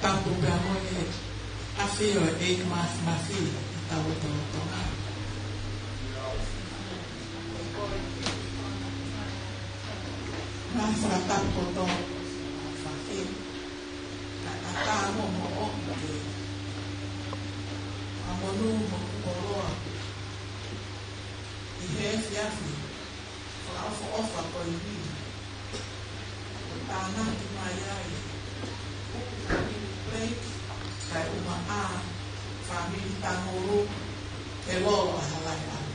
Tapu pea mo e ʻafio ʻa e ʻEiki Mafimafi ʻi hotau lotolotonga. Ngaahi fakatapu kotoa, fakatapu mo moʻo ke ʻa monū mo koloa ʻi he efiafi fakaʻofoʻofa ko eni. Ko e tānaki mai ai ʻa e Blake, kae ʻumaʻā fāmili Tangulu, ke lolo ʻa Halaiʻalu.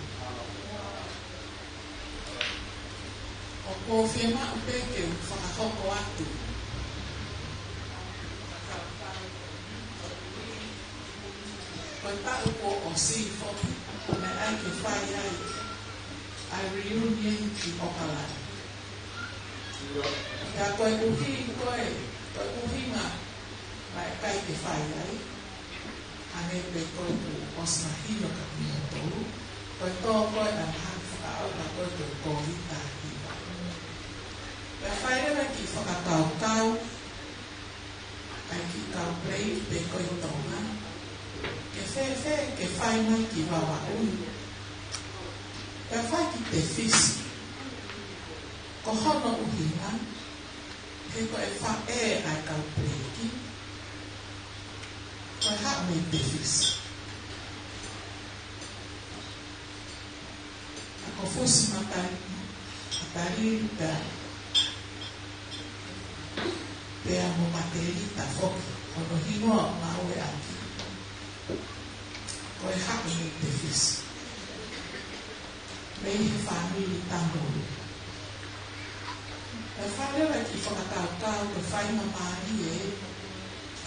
ʻOku ou fiemaʻu pē ke u fakahoko atu. Ko e taʻu kuo ʻosi foki, naʻe ʻai ke fai ai ʻa e reunion ʻi ʻOkalani. Ka ko e ʻuhi, ko e, ko e ʻuhinga naʻe ʻikai ke fai ai, hangē pē ko ʻeku ʻosi mahino kia kimoutolu, ko e tō ko ē ʻa e ngaahi fakaʻauha ko ē ko e Kōviti taha hiva. Pea fai leva e kiʻi fakakaukau ʻa e kiʻi kau Blake pē ko ē ʻi Tonga, ke fēfē ke fai mai ki Vavaʻu. Pea fai ki Tefisi. Ko hono ʻuhinga, he ko e faʻē ʻa e kau Blake ko e haʻu mei Tefisi. ʻA ko Fusi Mata-, Matalili pea, pea mo Matelita foki, ko hono hingoa ʻoku ngāueʻaki, ko e haʻu mei Tefisi, mei he fāmili Tangulu. Pea fai leva e kiʻi fakakaukau, ko e faingamālie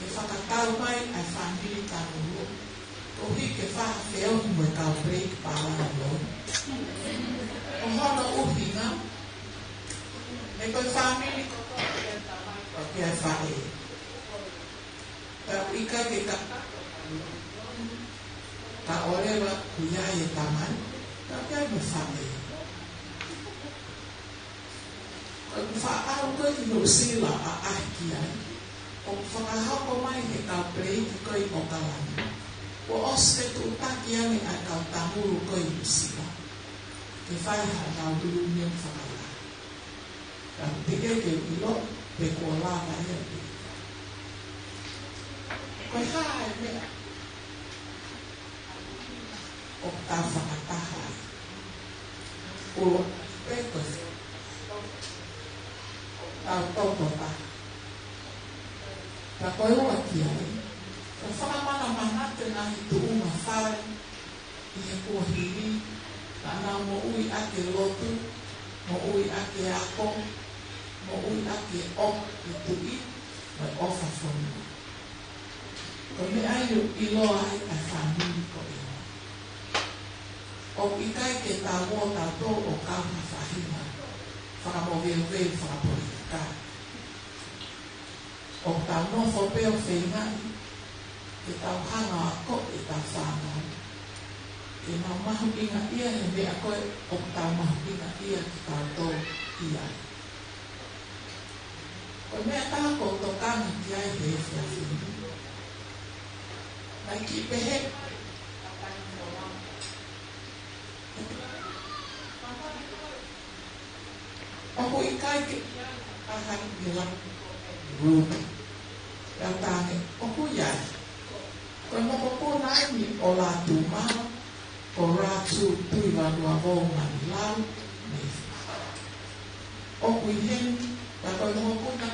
ke fakatau mai ʻa e fāmili Tangulu, koeʻuhi ke fai ha feohi mo e kau Blake pālangi loi. Ko hono ʻuhinga, he ko e fāmili kotoa pē ʻa e tamai pea mo e faʻē. Pea ʻoku ʻikai ke ka, ka ʻoua leva kuo ʻi ai e tamai, ka ʻoku ʻi ai mo e faʻē. Ko ʻeku faʻa ʻalu ko ē ki Nuʻusila ʻo ʻaʻahi ki ai, ʻoku fakahoko mai he kau Blake ko ē ʻi ʻOkalani, kuo ʻosi fetuʻutaki ange ʻa e kau Tangulu ko ē ʻi Nuʻusila ke fai haʻanau reunion fakalahi. Ka ʻoku teʻeki ke u ʻilo pe kuo lava ia pe ʻikai. Ko e hā e meʻa ʻoku tau fakataha ai? ʻUluaki pē ko e tau tokotaha. Ka ko e ua ki ai, ko e fakamanamanatu e ngaahi tuʻunga fale ʻi he kuohili, naʻa nau moʻui ʻaki e lotu, moʻui ʻaki e ako, moʻui ʻaki e ʻofa ki he Tuʻi mo e ʻofa fonua. Ko e meʻa ia ʻoku ʻiloa ai ʻa e fāmili ko eni. ʻOku ʻikai ke tau ō tautolu ʻo kau ha faʻahinga fakamoveuveu fakapolitikale. ʻOku tau nofo pē ʻo feingaʻi ke tau hanga ʻo akoʻi ʻetau fānau ke nau mahuʻingaʻia he meʻa ko ē ʻoku tau mahuʻingaʻia kitautolu ki ai. Ko e meʻa ʻoku ou tokanga ki ai he efiafi ni, naʻe kiʻi pehē, ʻoku ʻikai ke ʻi ai ha taha ʻi he lami Ruby. Pea u talaange, ʻoku ʻi ai. Ko e mokopuna eni ʻo Lātūmau, ko Ratu Tuʻivanuavou Ganilau, mei Fā. ʻOku ʻi heni, pea ko e mokopuna,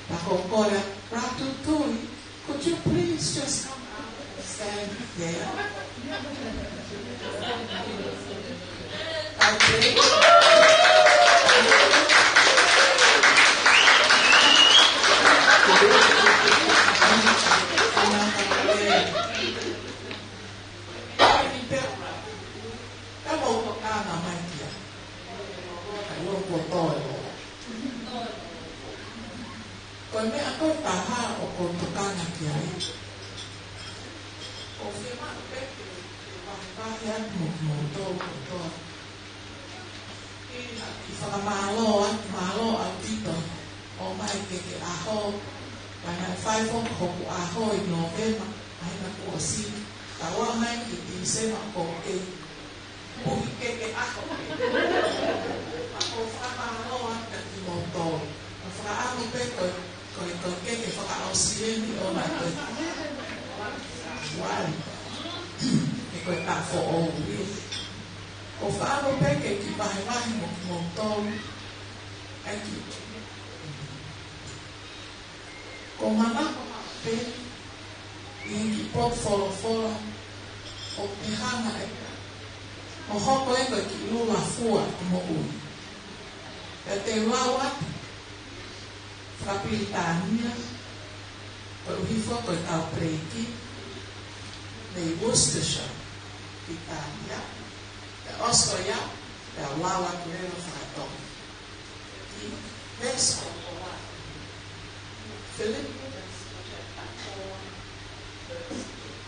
pea ko Korea, Ratu Tui, could you please just come up and stand there? Okay. Ka mou tokanga mai ki ai. Ka ʻoku ou toe ʻo. Ko e meʻa ko ē ʻe taha ʻoku ou tokanga ki ai, ʻoku ou fiemaʻu pē ke, ke vahe Fakafetaʻi atu mo kimoutolu kotoa. ʻI he fakamālō atu, mālō ʻaupito ʻo mai ke ke ʻaho, pea naʻe fai foki hoku ʻaho ʻi Nōvema, ʻa hena kuo ʻosi, ka ua mai ki Tīsema ʻoku ou kei puhi ke ke ʻaho. ʻOku ou fakamālō atu kiate kimoutolu. ʻOku ou fakaʻamu pē ko e, ko e, ko e keke fakaʻosi eni ʻo mai ko e wali. He ko e taʻu foʻou ia. ʻOku ou fakaʻamu pē ke kiʻi vahevahe mo kimoutolu. ʻAi ki. Ko e manako pē ʻi he kiʻi potu folofola ʻoku te hanga ʻe, ʻo hoko ʻe koe kiʻi lula fua ʻi he moʻui. Pea te u lau atu fakapilitānia, koeʻuhi foki ko e kau Peleiki, mei Worcestershire, Pilitānia, pea ʻosi ko ia, pea u lau atu leva fakatonga. Philippians chapter four, verse eight.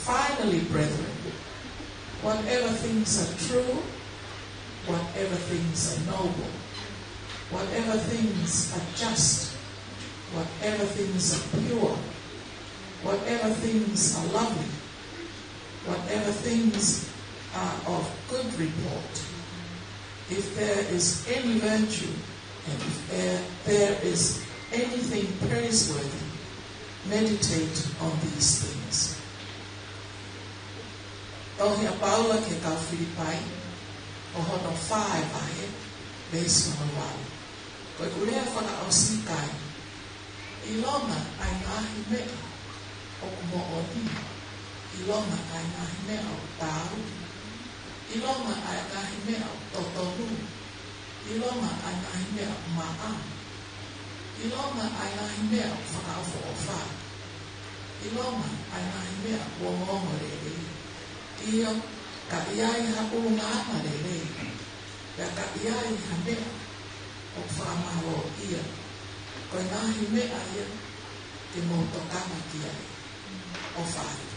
Finally, brethren, whatever things are true, whatever things are noble, whatever things are just, whatever things are pure, whatever things are lovely, whatever things are of good report, if there is any virtue, and if there, there is anything praiseworthy, meditate on these things. Tohi ʻa Paula ki he kau Filipai, ʻo hono fā ʻo e vahe, veesi hono valu. Ko ʻeku lea fakaʻosi ʻikai. ʻIlonga ʻa e ngaahi meʻa ʻoku moʻoni. ʻIlonga ʻa e ngaahi meʻa ʻoku taau. ʻIlonga ʻa e ngaahi meʻa ʻoku totonu. ʻIlonga ʻa e ngaahi meʻa ʻoku maʻa. ʻIlonga ʻa e ngaahi meʻa ʻoku fakaʻofoʻofa. ʻIlonga ʻa e ngaahi meʻa ʻoku ongoongolelei. ʻIo, ka ʻi ai ha ʻulungaanga lelei. Pea ka ʻi ai ha meʻa ʻoku fakamālōʻia, ko e ngaahi meʻa ia te mou tokanga ki ai. ʻOfa atu.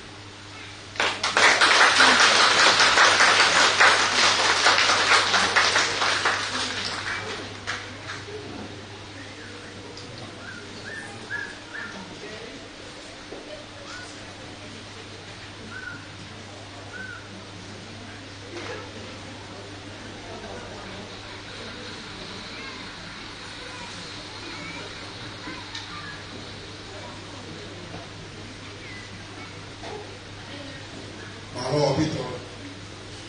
Mālō ʻaupito,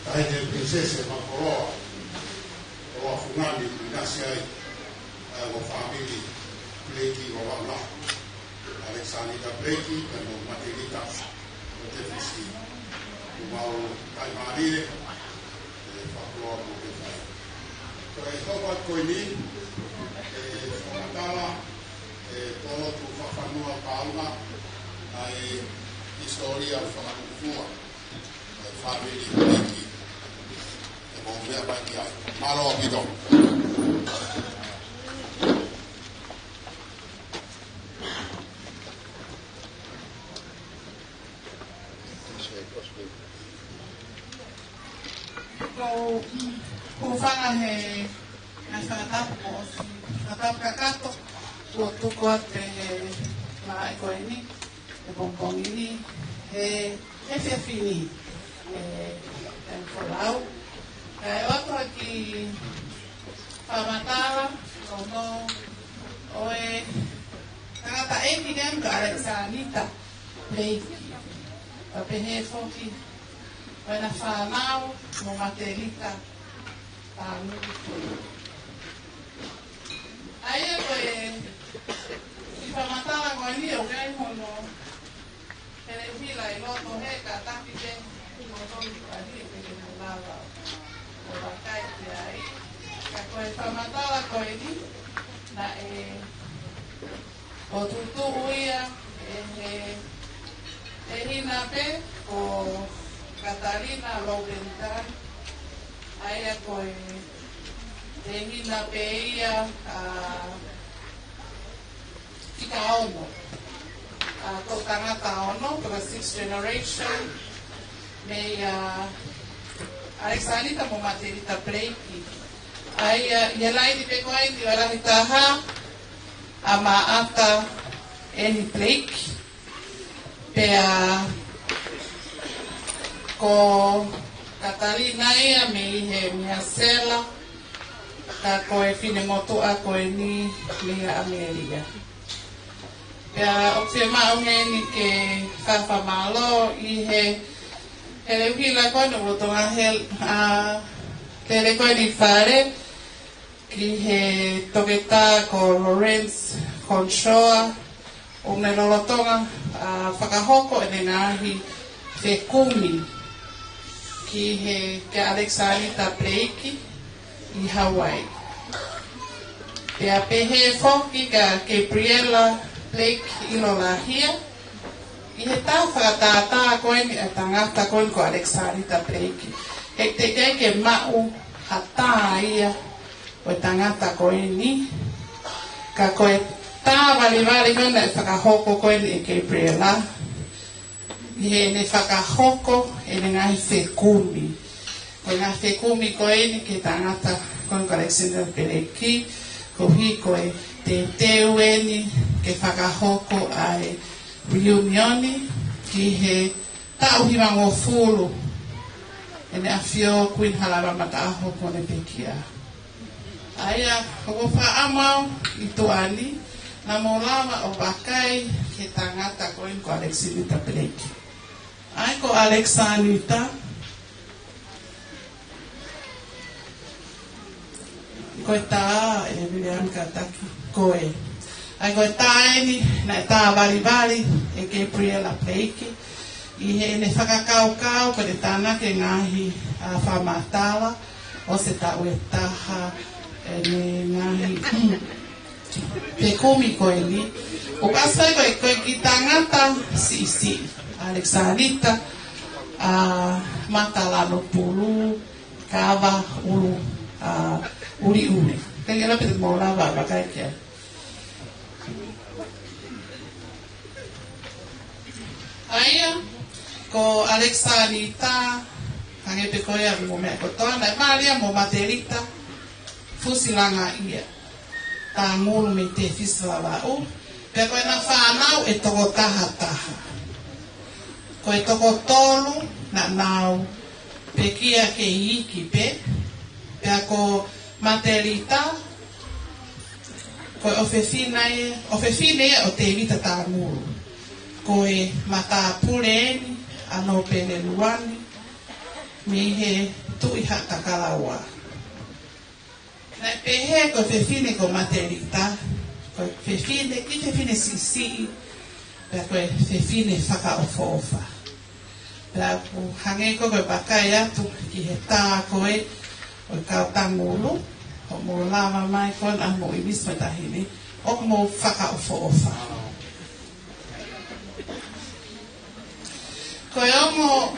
Taʻahine Pilinisesi Makoloa, ʻo Fungani, ʻi Nasi ai. ʻA e ongo fāmili Blake ʻo Launa, ʻAlekisānita Blake, pea mo Matelita ʻo Tefisi. Ko mau kai mālie, ʻe fakaloa mo ke kai. Ko e hoko ko eni, ʻe fakamatala, ʻe polotu fakafanua pauna, ʻa e hisitōlia fakanufua. Fāmili Blake. ʻE mo meʻa mai ki ai. Mālō ʻaupito. Ko u hūfanga he ngaahi fakatapu kuo ʻosi, fakatapu kakato, kuo tuku atu he māʻi ko eni, he pongipongi ni, he, he efiafi ni, ʻe, ʻe folau. Kae ʻoatu ha kiʻi fakamatala, ko hono, ʻo e tangataʻeiki ko eni ko ʻAlekisānita Blake. Pea pehē foki, ko ʻena fānau, mo Matelita, Pānui. ʻA ia ko e, kiʻi fakamatala ko eni ʻoku ʻi ai hono, hele hila ʻi loto he kātaki pē, ʻi loto ʻi pali ʻe peke na lava. ʻO vakai ki ai, ka ko e fakamatala ko eni, naʻe ʻo tutuʻu ia ʻe he, ʻe he tehina pē ko Katalina Lobenthal, ʻa ia ko e tehina pē ia ʻa fika ono. ʻA, ko e tangata ono, ko e sixth generation. Mei a Alexanita mo Matelita Blake. ʻA ia, ʻi he laini pē ko eni ʻo e lahi taha, ʻa Maʻata ʻEni Blake. Pea ko Katalina ia mei he Miasela, ka ko e finemotuʻa ko eni mei a ʻAmelika. Pea ʻoku fiemaʻu heni ke fakamālō ʻi he, he leuhila ko eni ʻo Tonga Hel-, ʻa, lele ko eni fale, ki he toketā ko Lawrence Conshoa, ʻoku ne lolotonga, ʻa, fakahoko ʻene ngaahi fekumi ki he, kia Alexanita Blake ʻi Hawaii. Pea pehē foki kia Gabriella Blake ʻIlolahia, ʻi he tā fakatātā ko eni ʻa e tangata ko eni ko Alexanita Blake. He teʻeki ai ke maʻu ha tā ia ʻo e tangata ko eni, ka ko e tā valivali ko eni naʻe fakahoko ko eni ʻe Gabriella, ʻi heʻene fakahoko ʻene ngaahi fekumi. Ko e ngaahi fekumi ko eni ki he tangata ko eni ko Alexanita Blake, koeʻuhi ko e teuteu eni ke fakahoko ʻa e reunion ki he taʻu hivangofulu ʻEne ʻAfio Kuini Haʻalava Mataʻaho kuo ne pekia. ʻA ia, ʻoku ou fakaʻamu au ʻi tuʻa ni, naʻa mou lava ʻo vakai ki he tangata ko eni ko Alexanita Blake. ʻA ia ko Alexanita, ko e tā ē, Viliami Kataki, ko e. ʻA ia ko e tā eni, naʻe tā valivali ʻe Gabriella Blake, ʻi heʻene fakakaukau, ko ʻene tānaki e ngaahi, ʻa, fakamatala, ʻosi e taʻu ʻe taha, ʻene ngaahi, fekumi ko eni. ʻOku ʻasi ai ko e, ko e kiʻi tangata siʻisiʻi, Alexanita, ʻa, mata lanu pulu, kava ʻulu, ʻa, ʻuliʻuli. Ke ngela pete mo lava, vakai ki ai. ʻA ia, ko Alexanita, hangē pē ko ia mo e meʻa kotoa, naʻe mali ia mo Matelita Fusilangaʻia Tangulu mei Tefisi, Vavaʻu, pea ko ʻena fānau ʻe toko taha taha. Ko e toko tolu naʻa nau pekia kei iiki pē, pea ko Matelita, ko e ʻofefine, ʻofefine ʻo Tēvita Tangulu. Ko e matāpule eni ʻa Nōpele Luani, mei he Tuʻi Haʻatakalaua. Naʻe pehē ko e fefine ko Matelita, ko e fefine, kiʻi fefine siʻisiʻi, pea ko e fefine fakaʻofoʻofa. Pea ʻoku hangē ko e, ko e vakai atu ki he tā ko ē ʻo e kau Tangulu, ʻoku mou lava mai ko ena mo ʻIvisi mo e taʻahine, ʻoku mou fakaʻofoʻofa. Ko e ongo,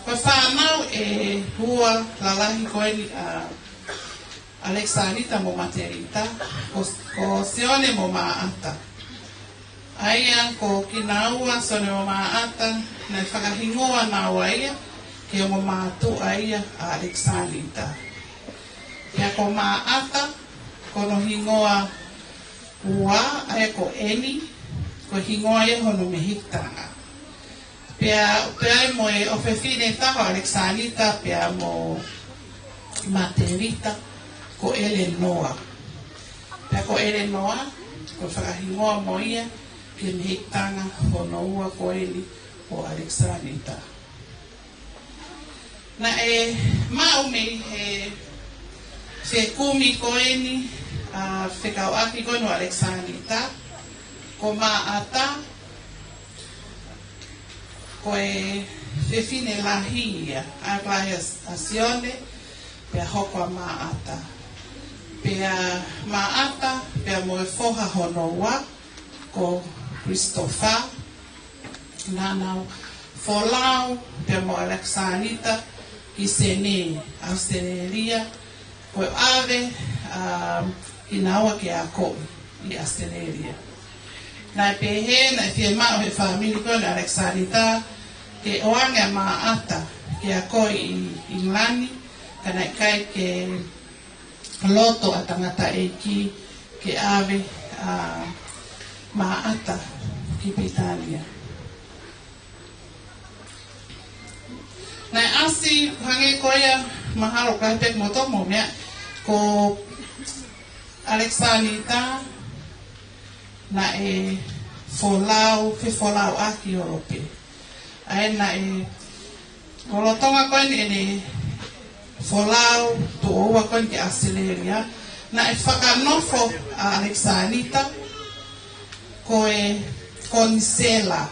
ko e fānau ʻe ua lalahi ko eni ʻa Alexanita mo Matelita, ko, ko Sione mo Maʻata. ʻA ia ko kinaua Sione mo Maʻata, naʻe fakahingoa naua ia ki he ongo mātuʻa ia ʻa Alexanita. Pea ko Maʻata, ko hono hingoa ua, ʻa ia ko ʻEni, ko e hingoa ia hono mehikitanga. Pea, pea ai mo e ʻofefine ʻe taha ʻo Alexanita, pea mo Matelita, ko ʻElenoa. Pea ko ʻElenoa, ko e fakahingoa mo ia ki he mehikitanga hono ua ko eni ʻo Alexanita. Naʻe maʻu mei he fekumi ko eni, ʻa, fekauʻaki ko eni ʻo Alexanita, ko Maʻata, ko e fefine lahi ia, ʻa e lahi ʻa, ʻa Sione, pea hoko ʻa Maʻata. Pea Maʻata, pea mo e foha hono ua, ko Christopher, naʻa nau folau pea mo Alexanita ki Senē, ʻAositelēlia, ko e ʻave, um, kinaua ke akoʻi ʻi ʻAositelēlia. Naʻe pehē, naʻe fiemaʻu ʻe he fāmili ko eni ʻo Alexanita ke ʻoange ʻa Maʻata ke akoʻi ʻi ʻIngilani, ka naʻe ʻikai ke loto ʻa e tangataʻeiki ke ʻave ʻa Maʻata ki Pilitānia. Naʻe ʻasi hangē ko ia, mahalo ʻoku lahi pē kimoutolu ʻoku mou meaʻi, ko ʻAlekisānita naʻe folau, fefolauʻaki ʻi ʻIulope. ʻA ia naʻe, ko e lolotonga ko eni ʻene folau tuʻo ua ko eni ki ʻAositelēlia, naʻe fakanofo ʻa ʻAlekisānita ko e konisela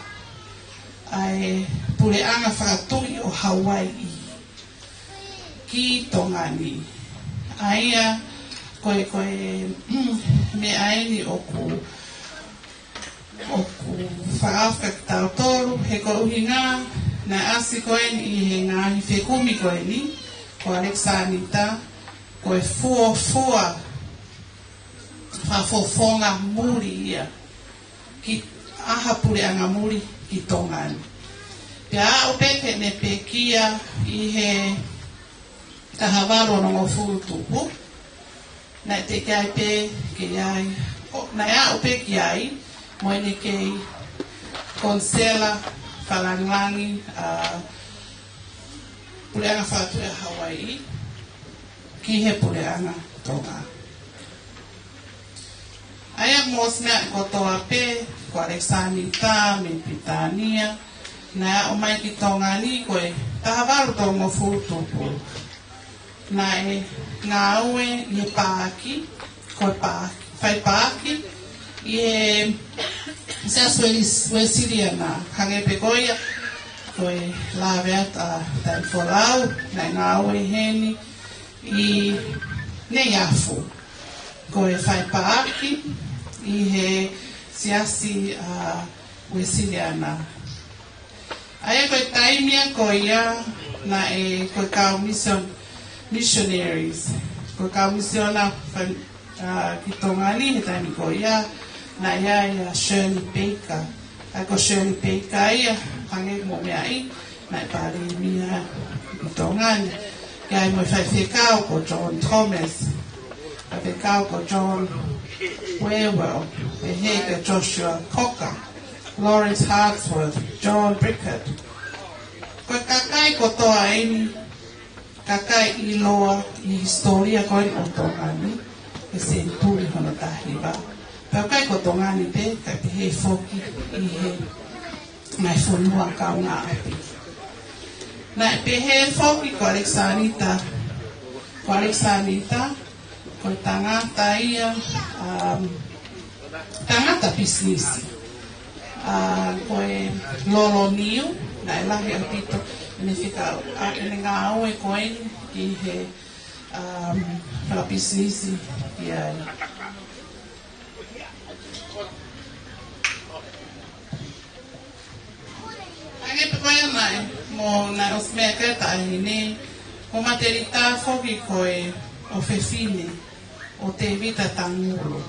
ʻa e puleʻanga fakatuʻi ʻo Hauaiʻi ki Tonga ni. ʻA ia ko e, ko e, mm, meʻa eni ʻoku, ʻoku fakaʻofa kitautolu, he ko e ʻuhinga naʻe ʻasi ko eni ʻi he ngaahi fekumi ko eni, ko ʻAlekisānita ko e fuofua fakafofonga muli ia ki ha puleʻanga muli ki Tonga ni. Pea aʻu pē ki heʻene pekia ʻi he taha valu onongofulu tupu, naʻe teʻeki ai pē ke ʻi ai, ʻo, naʻe aʻu pē ki ai mo ʻene kei konisela fakalāngilangi ʻa e puleʻanga fakatuʻi ʻa Hauaiʻi ki he puleʻanga Tonga. ʻA ia mou ʻosi meaʻi kotoa pē, ko ʻAlekisānita mei Pilitānia, naʻe aʻu mai ki Tonga ni ko e taha valu tolungofulu tupu. Naʻe ngāue ʻi he paaki, ko e paaki, fai paaki ʻi he Siasi Uelis-, Uēsiliana, hangē pē ko ia, ko e lave atu ʻa e taimi folau, naʻe ngāue heni ʻi Neiafu, ko e fai paaki ʻi he Siasi, ʻa, Uēsiliana. ʻA ia ko e taimi ia ko ia naʻe, ko e kau mission-, missionaries, ko e kau misiona fa-, ʻa, ki Tonga ni he taimi ko ia, naʻe ʻi ai ʻa Shirley Baker. ʻA ia ko Shirley Baker ia, hangē ʻoku mou meaʻi, naʻe palēmia ʻi Tonga ni. ʻI ai mo e faifekau ko John Thomas, faifekau ko John Whewell, pehē kia Joshua Cocker, Lawrence Hartsworth, John Brickett. Ko e kakai kotoa eni, kakai ʻiloa ʻi he hisitōlia ko eni ʻo Tonga ni, he senituli hono taha hiva. Pea ʻikai ko Tonga ni pē, kae pehē foki ʻi he ngaahi fonua kaungāʻapi. Naʻe pehē foki ko ʻAlekisānita, ko ʻAlekisānita, ko e tangata ia, um, tangata pisinisi. ʻA, ko e lolo niu, naʻe lahi ʻaupito ʻene fika-, ʻa, ʻene ngāue ko eni ki he, um, fakapisinisi ia. Hangē pē ko ia naʻe, mou naʻe ʻosi meʻa ki ai ʻa e taʻahine, ko Matelita foki ko e ʻofefine ʻo Tēvita Tangulu.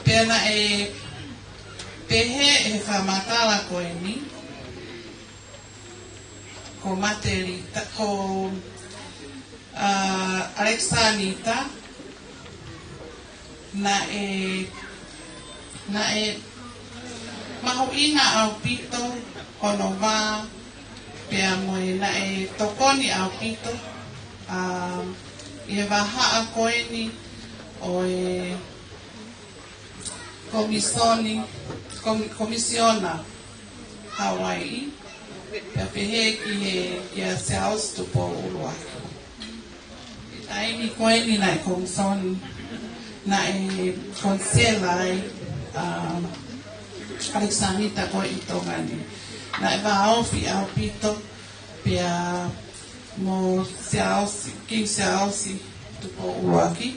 Pea naʻe pehē ʻe he fakamatala ko eni, ko Matelita, ko, ʻa, ʻAlekisānita, naʻe, naʻe mahuʻinga ʻaupito hono vā, pea mo e naʻe tokoni ʻaupito, ʻa, ʻi he vahaʻa ko eni ʻo e komisoni, komi-, komisiona Hauaiʻi, pea pehē ki he, kia Siaosi Tupou ʻUluaki. ʻI he taimi ko eni naʻe komisoni, naʻe konisela ai, um, ʻAlekisānita ko ē ʻi Tonga ni. Naʻe vāofi ʻaupito, pea mo Siaosi, King Siaosi Tupou ʻUluaki,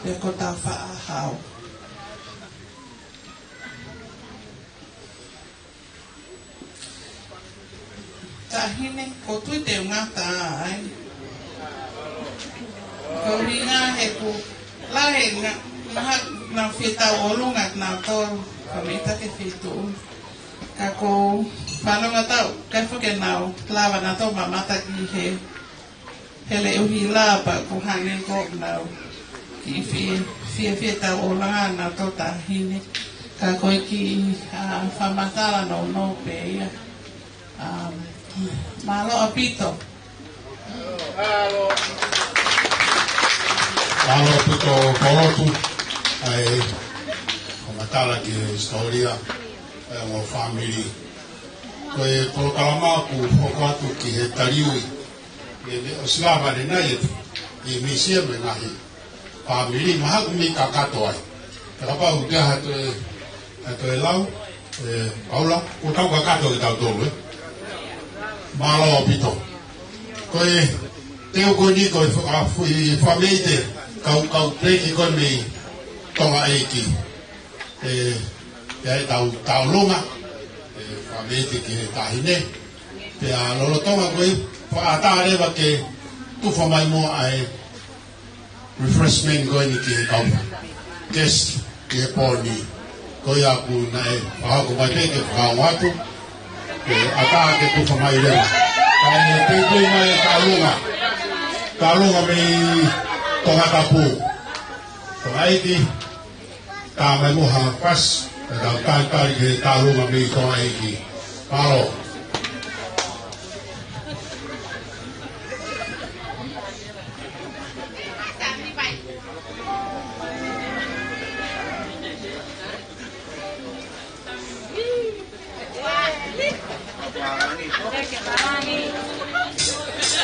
pea ko Tāufaʻāhau. Taʻahine, ʻoku ou tui te u ngata ai. Ko e ʻuhinga he ʻoku lahi e ngaahi, mahalo naʻa nau fie tauʻolunga nautolu, ko e meʻa ʻikai ke fie tuʻu. Ka ʻoku ou fanongo atu, ʻikai foki ke nau lava nautolu mamata ki he, he leʻo hila pea ʻoku hangē ko ʻenau kiʻi fie, fie, fie tauʻolunga nautolu taʻahine. Ka ko e kiʻi, ā, fakamatala nounou pē ia. Um, mālō ʻaupito. Mālō ʻaupito Polotu, ʻa e fakamatala ki he hisitōlia ʻa e ongo fāmili. Ko e polokalama ʻoku hoko atu ki he taliui. ʻE, ʻe, ʻosi lava ʻanenai ʻi he misiami ngaahi fāmili, mahalo ʻoku mei kakato ai. Ka kapau ʻoku ʻi ai ha toe, ha toe lau, ē, Paula, ʻoku tau kakato kitautolu, ē. Mālō ʻaupito. Ko e teu ko eni ko e fa-, a, fui fāmili te, kau, kau peki ko e mei Tonga ʻEiki. Ē, ʻe ʻi ai ʻetau tauʻolunga, ē, fāmili te ki he taʻahine. Pea lolotonga ko e fakaʻatā leva ke tufa mai muʻa ʻa e refreshment ko eni ki he kau guest ki he pō ni. Ko ia ʻoku naʻe fakahoko mai pē ke fakahoko atu, ke ʻatā ke tufa mai leva. Kae teuteu mai e tauʻolunga. Tauʻolunga mei Tongatapu. Tonga ʻEiki, tā mai muʻa ha fasi, ʻetau talitali ki he tauʻolunga mei Tonga ʻEiki. Mālō.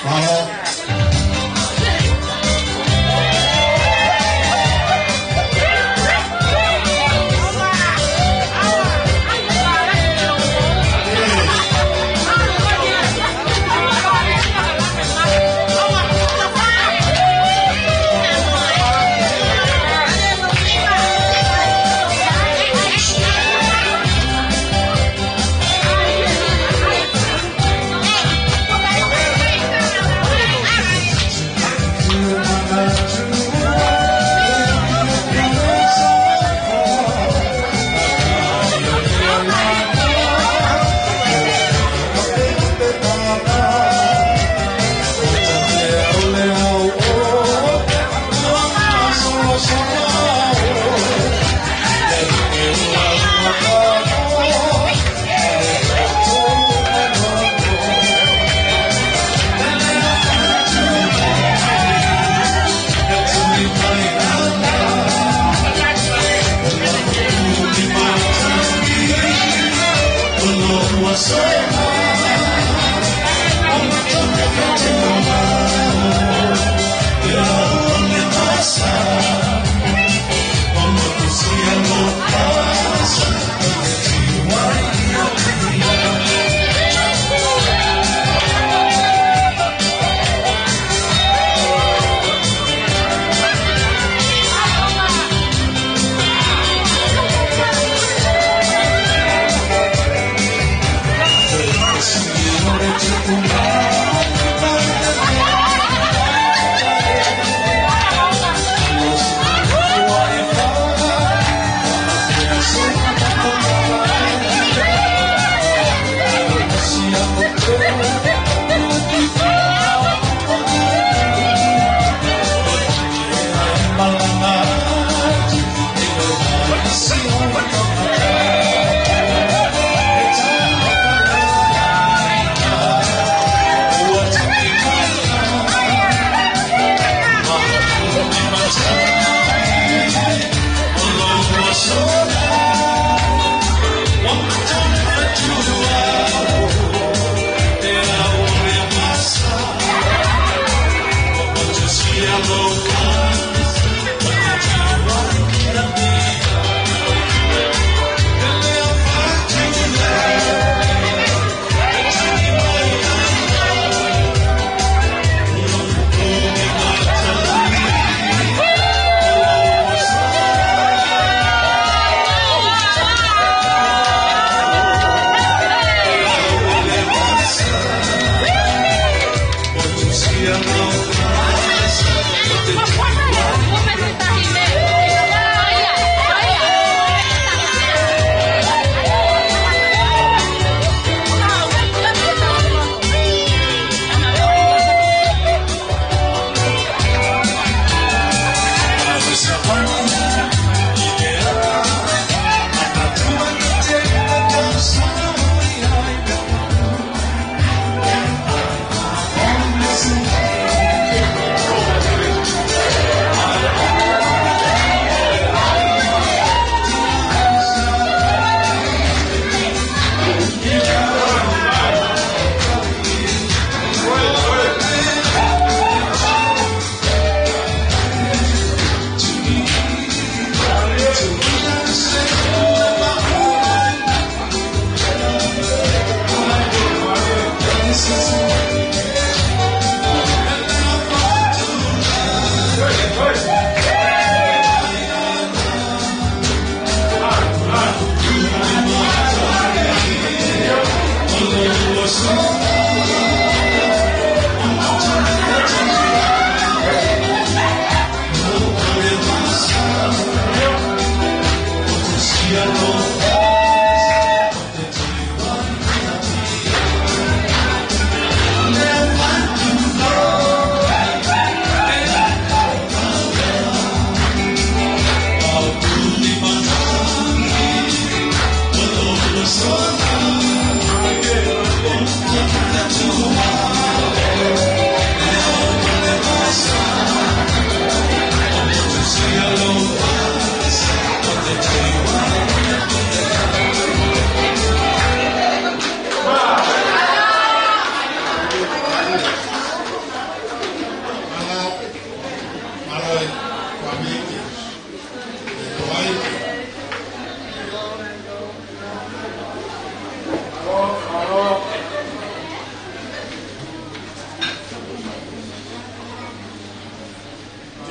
Mālō.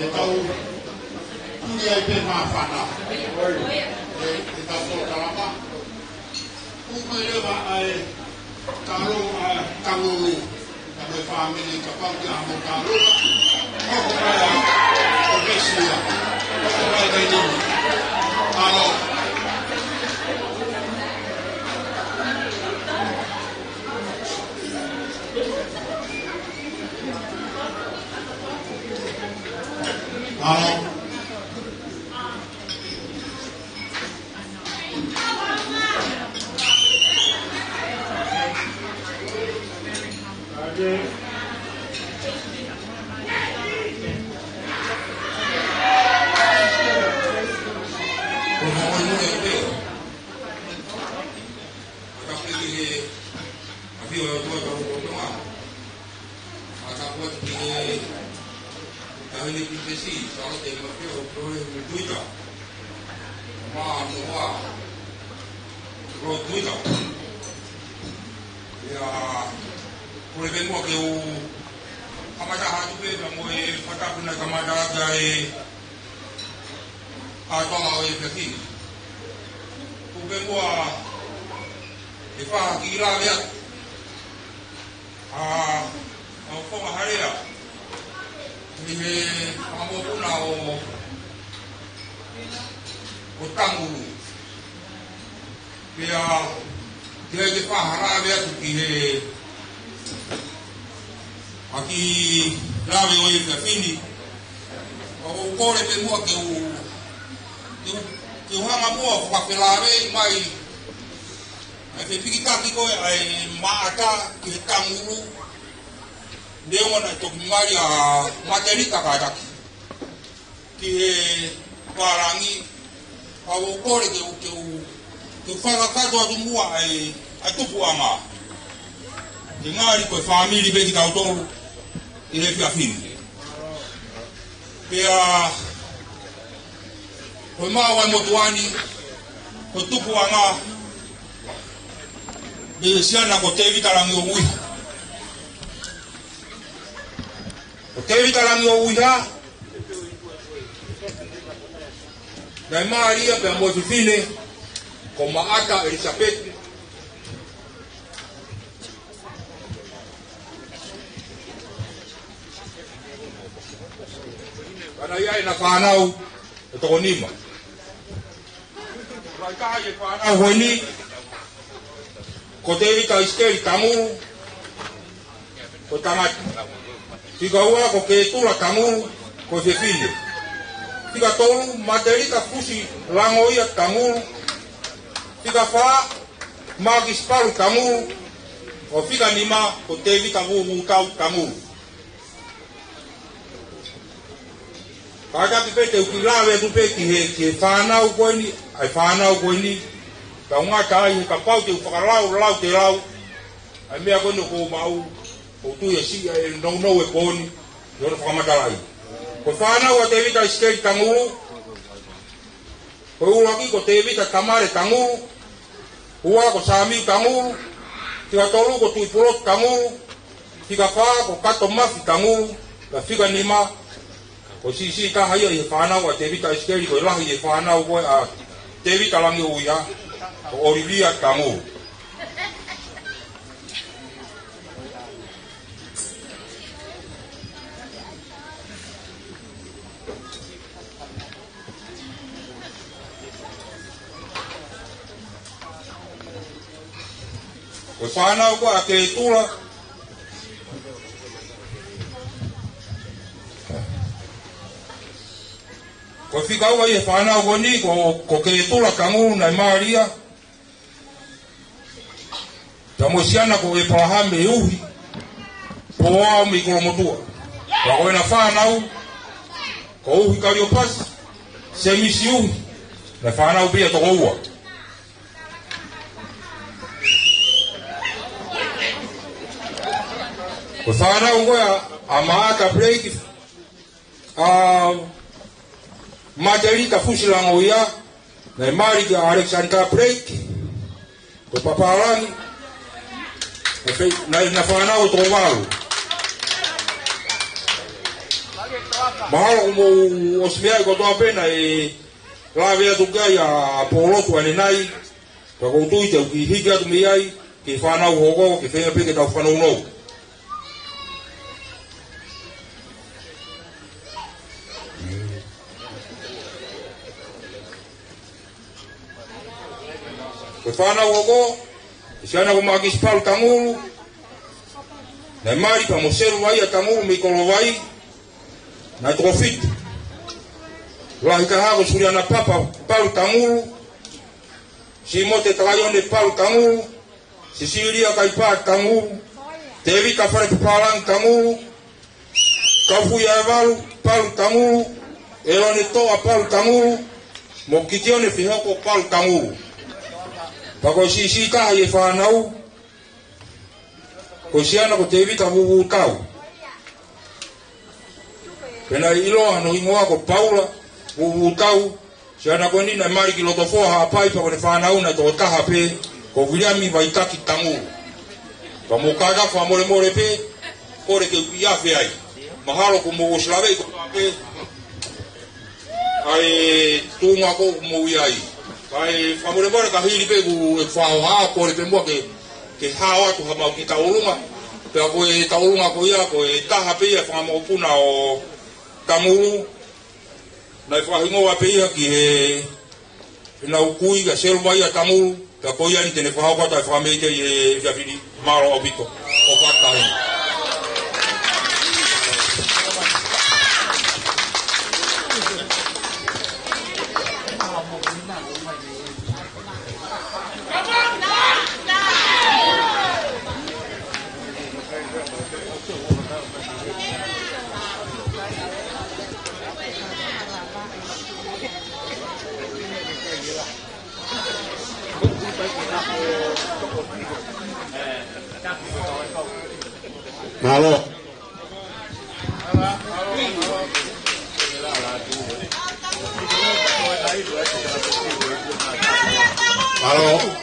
Ke tau tuli ai pē māfana. ʻE, ʻe tau tō talama. ʻOku mai leva ʻa e talo ʻa Tangulu. Ka mo e fāmili kapau ʻoku ʻi ai ha mou talo. Hoko mai ā, ʻo pēsia. Hoko mai kai nini. Talo. Talo. Ko e tapu ʻi he ʻafio ʻa e ʻOtua ʻi hotau loto. ʻA e tapu atu ki he Taʻahine Pilinisesi Sālote Mafeo Pule Tuita. Mā Noa Pule Tuita. ʻIo, kole pē muʻa ke u kamata atu pē pea mo e fakatapu naʻe kamata ʻaki ʻa e ʻa Tonga ʻo e efiafi ni. Kuo pē muʻa ʻe fai ha kiʻi lave atu ʻa, ʻa Fonga Halea, ʻi he fakamokopuna ʻo, ʻo Tangulu. Pea, ke ʻai ke fai ha lave atu ki he, ʻa e kiʻi lave ʻo e efiafi ni. ʻOku ou kole pē muʻa ke u, ke u, ke u hanga muʻa ʻo fakafelāveʻi mai ʻa e fepikitaki ko ē ʻa e Maʻata ki he Tangulu. Neongo naʻe toki mali ʻa Matelita kātaki ki he pālangi, ka ʻoku ou kole ke u, ke u, ke u fakakakato atu muʻa ʻa e, ʻa e tupuʻanga. Ke ngali ko e fāmili pē kitautolu ʻi he efiafi ni. Pea, ko e maʻu ʻa e motuʻa ni, ko e tupuʻanga, pea siana ko Tēvita Langiʻouiha. Ko Tēvita Langiʻouiha, naʻe mali ia pea mo e fefine ko Maʻata ʻElisapeti. Ka naʻe ʻi ai ʻena fānau ʻe toko nima. Ko e taha ʻi he fānau ko eni, ko Tēvita ʻIsikeli Tangulu, ko e tangata. Fika ua ko Kētula Tangulu, ko e fefine. Fika tolu, Matelita Fusi Langoia Tangulu. Fika fā, Makisi Palu Tangulu. Ko e fika nima, ko Tēvita Vūvūtau Tangulu. Kātaki pē te u kiʻi lave atu pē ki he, ki he fānau ko eni, ʻa e fānau ko eni, tau ngata ai he kapau te u fakalau, lau te lau, ʻa e meʻa ko eni ʻoku ou maʻu, ʻoku ou tui ʻe siʻi ʻa e nounou ʻo e pō ni, ʻi hono fakamatalaʻi. Ko e fānau ʻa Tēvita ʻIsikeli Tangulu, ko e ʻuluaki ko Tēvita Tamale Tangulu, ua ko Sāmiu Tangulu, fika tolu ko Tuʻipulotu Tangulu, Fika fā ko Kato Mafi Tangulu, pea fika nima, ko e siʻisiʻi taha ia ʻi he fānau ʻa Tevita ʻIsikeli, ko e lahi ʻi he fānau ko ē ʻa Tevita Langiuia, ko ʻOlivia Tangulu. Ko e fānau ko ē ʻa Ketula, ko e fika ua ʻi he fānau ko eni, ko, ko Ketula Tangulu naʻe mali ia, pea mo e siana ko ʻEpalahame Uhi Poao mei Kolomotuʻa. Pea ko ʻena fānau, ko Uhi Kaliopasi, Semisi Uhi, naʻe fānau pē ia toko ua. Ko e fānau ko ē ʻa, ʻa Maata Blake, ʻa Matelita Fusilangoia, naʻe mali kia Alexander Blake, ko Papalangi, naʻe fe-, naʻe, naʻe fānau ʻe toko valu. Mahalo kuo mou ʻosi meaʻi kotoa pē naʻe lave atu ki ai ʻa Polotu ʻanenai, ka ʻoku ou tui te u kiʻi hiki atu mei ai, ki he fānau hoko, ke feinga pē ke tau fanongo. Ko e fānau hoko, ko e siana ko Makisi Palu Tangulu, naʻe mali pea mo Seluvaia Tangulu mei Kolovai, naʻe toko fitu. Lahi taha ko Suliana Papa Palu Tangulu, Simote Takaione Palu Tangulu, Sisilia Kaipā Tangulu, Tevita Fale Papalangi Tangulu, Kaufuia ʻEvalu Palu Tangulu, ʻElone Toʻa Palu Tangulu, mo Kitione Fihoko Palu Tangulu. Pea ko e siʻisiʻi taha ʻi he fānau, ko e siana ko Tevita Vuvutau. Pea naʻe ʻiloa hono hingoa ko Paula Vuvutau, siana ko eni naʻe mali ki Lotofoa Haʻapai, pea ko ʻene fānau naʻe toko taha pē, ko Viliami Vaitaki Tangulu. Pea mou kātaki fakamolemole pē, kole ke u kiʻi afe ai. Mahalo kuo mou ʻosi laveʻi kotoa pē ʻa e tuʻunga ʻoku mou ʻi ai. Kae fakamolemole ka hili pē kuo u fakahoha, kole pē muʻa ke, ke hao atu haʻamau kiʻi tauʻolunga. Pea ko e tauʻolunga ko ia, ko e taha pē ia e fanga mokopuna ʻo Tangulu, naʻe fakahingoa pē ia ki he, heʻenau kui kia Seluvaia Tangulu, pea ko ia eni te ne fakahoko atu e fakameʻi ki he efiafi ni. Mālō ʻaupito. ʻOfa atu. Mālō. Mālō.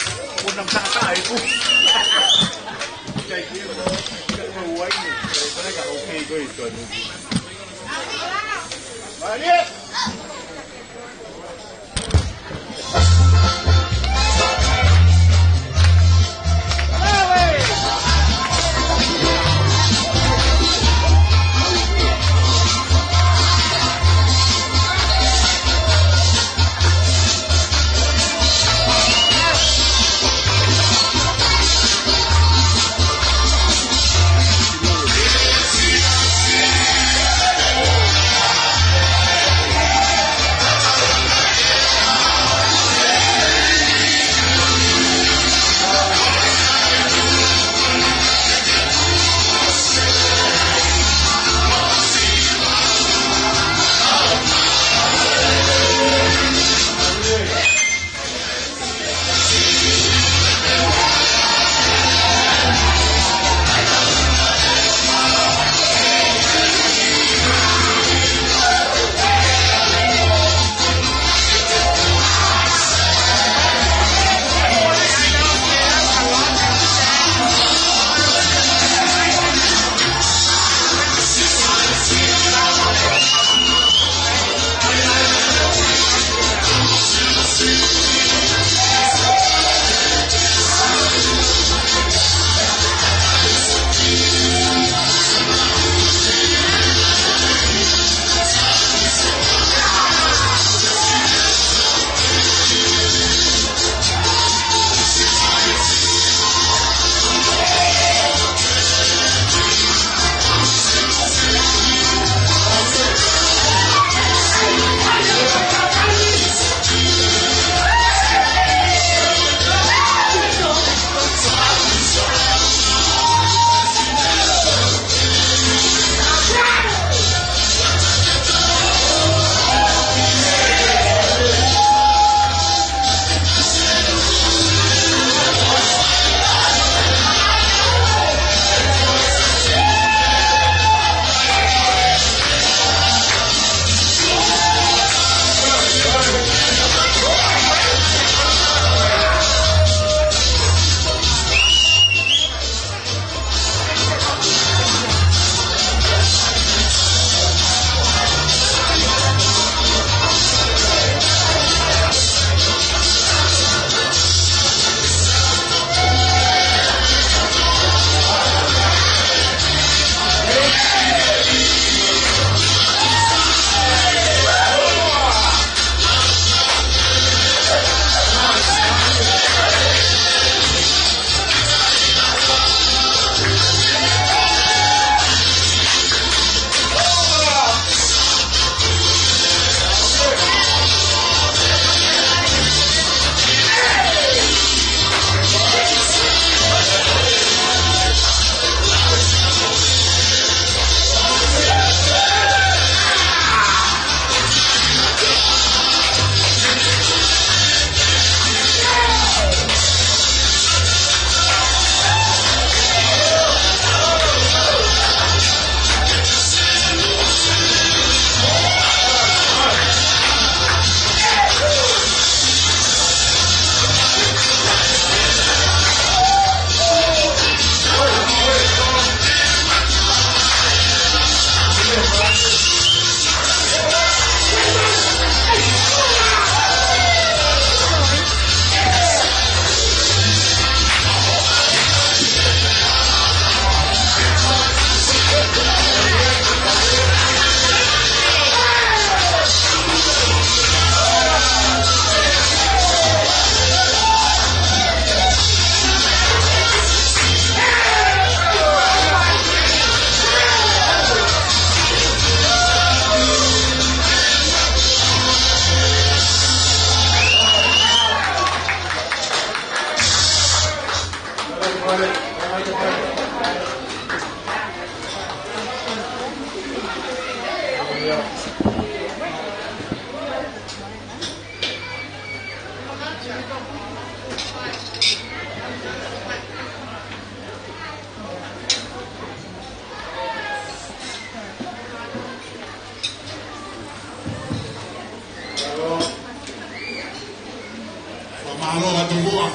Fakamālō atu muʻa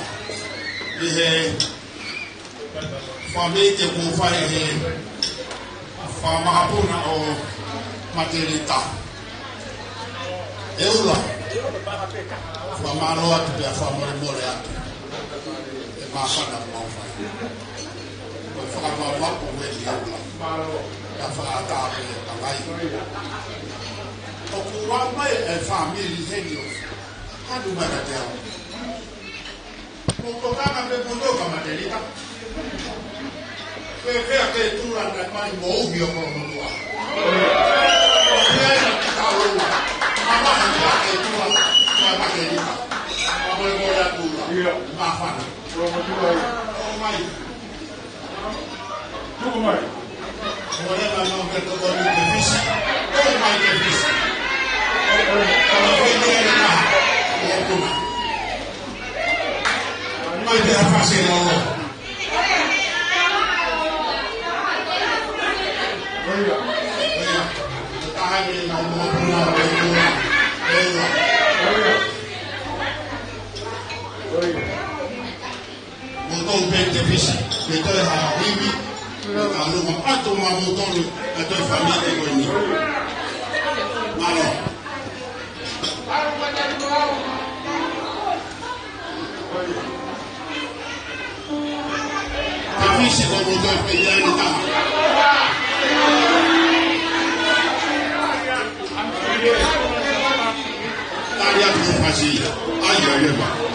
ʻi he fāmili kuo fai he fakamakapuna ʻo Matelita. ʻE ʻUla, fakamālō atu pea fakamolemole atu. ʻE māfana mau fai. Ko e fakapapau ko e ʻe ʻUla. Ka fakaʻatā pē ʻa e ʻangai. ʻOku ʻomai e fāmili heni ʻo hanu mai kiate au. Ko e tokanga pē mo e tokanga Matelita. Pea pea ke tula na mai mo uhi ʻo Kolomotuʻa. Ko ia ina ki taulua. Mamahi pea ke tula na Matelita. Mamahi mo ia tula. Ia. Māfana. Kolomotuʻa ia. ʻOmai. Tuku mai. Ko ia na mau ke tokoni ki Fisi. Tuku mai ki Fisi. Kalo fai ni e na. Ia tuna. Mai te afasi na o. Oia. Oia. Taha ni na mo puna o e puna. Oia. Oia. Mo tau pē ki Fisi. Ke toe ha ivi. Ka luma atu ma mo tolu. Ka toe fāmili ko eni. Mālō. Te Fisi ko mo toe pē ia ni ka. Tali atu ko Fasi. Ai, ai, ai, ai.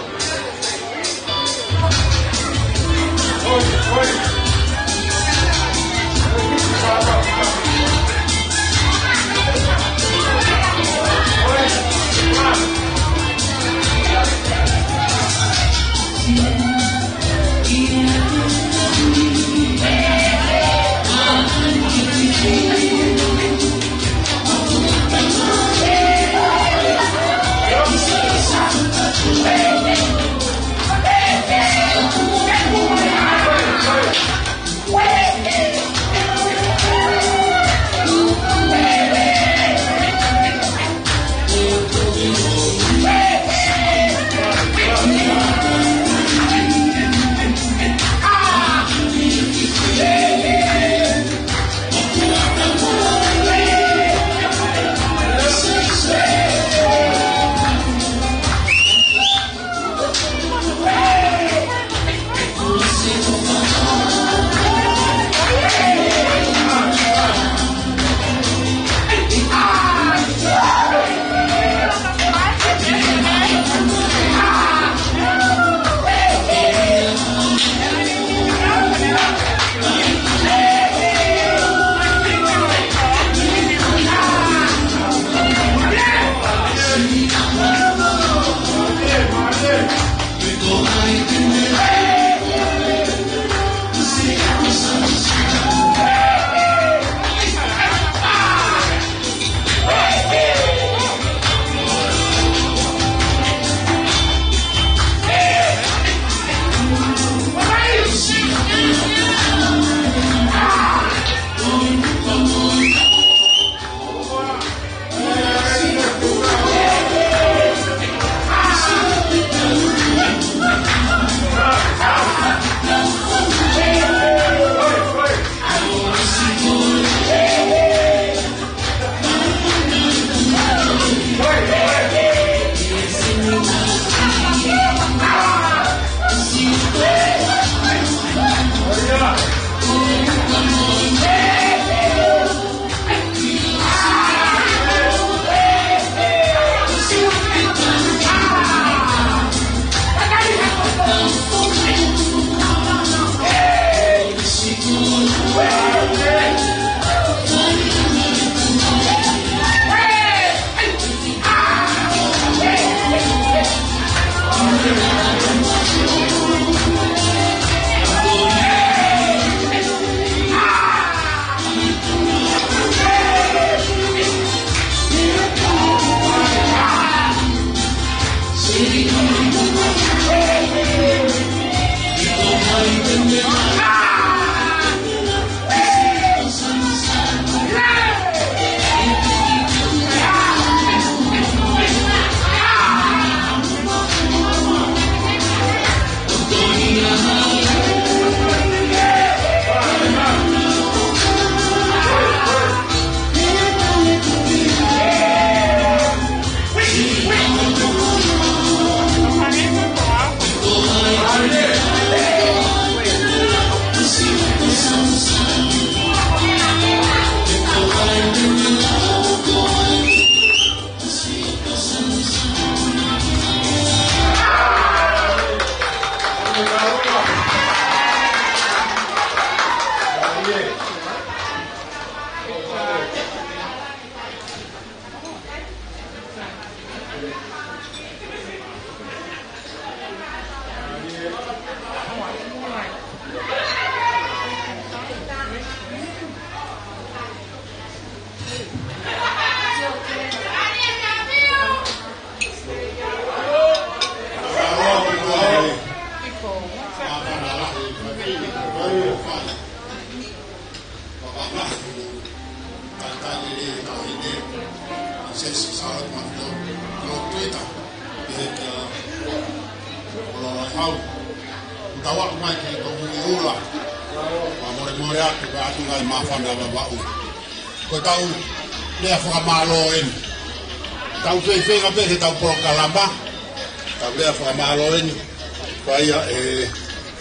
Kakai lelei, kau hine, Sesi Salot Mafio, Lotita, Piheki, Ololaihau. Tau aʻu mai ki he Komuʻi Ula. Fakamolemole atu, ka ʻoku ʻi ai e māfana ʻa Vavaʻu. Ko ʻetau lea fakamālō eni. Tau feinga pē ke tau polokalama. Tau lea fakamālō eni. Ko ia ē,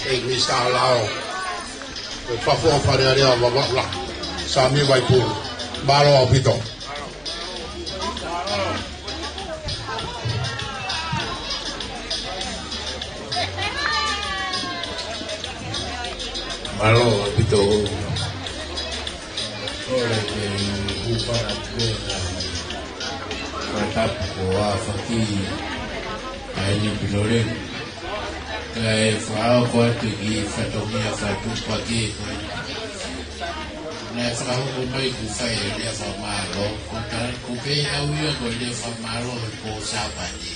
ē Minisitā Lao. Ko e fafo Fale Alea Vavaʻu, Sami Vaipulu. Mālō ʻaupito. Mālō ʻaupito. Kole ke u hūfanga atu pē ʻi he fakatapu ko ē ʻa e faki ʻa eni Pinole. Kae fakahoko atu ki he fatongia fakatuʻupakē ko ē. Naʻe fakahoko mai ʻoku fai e lea fakamālō, ko ta-, ʻoku pehē au ia ko e lea fakamālō he pō Sāpate.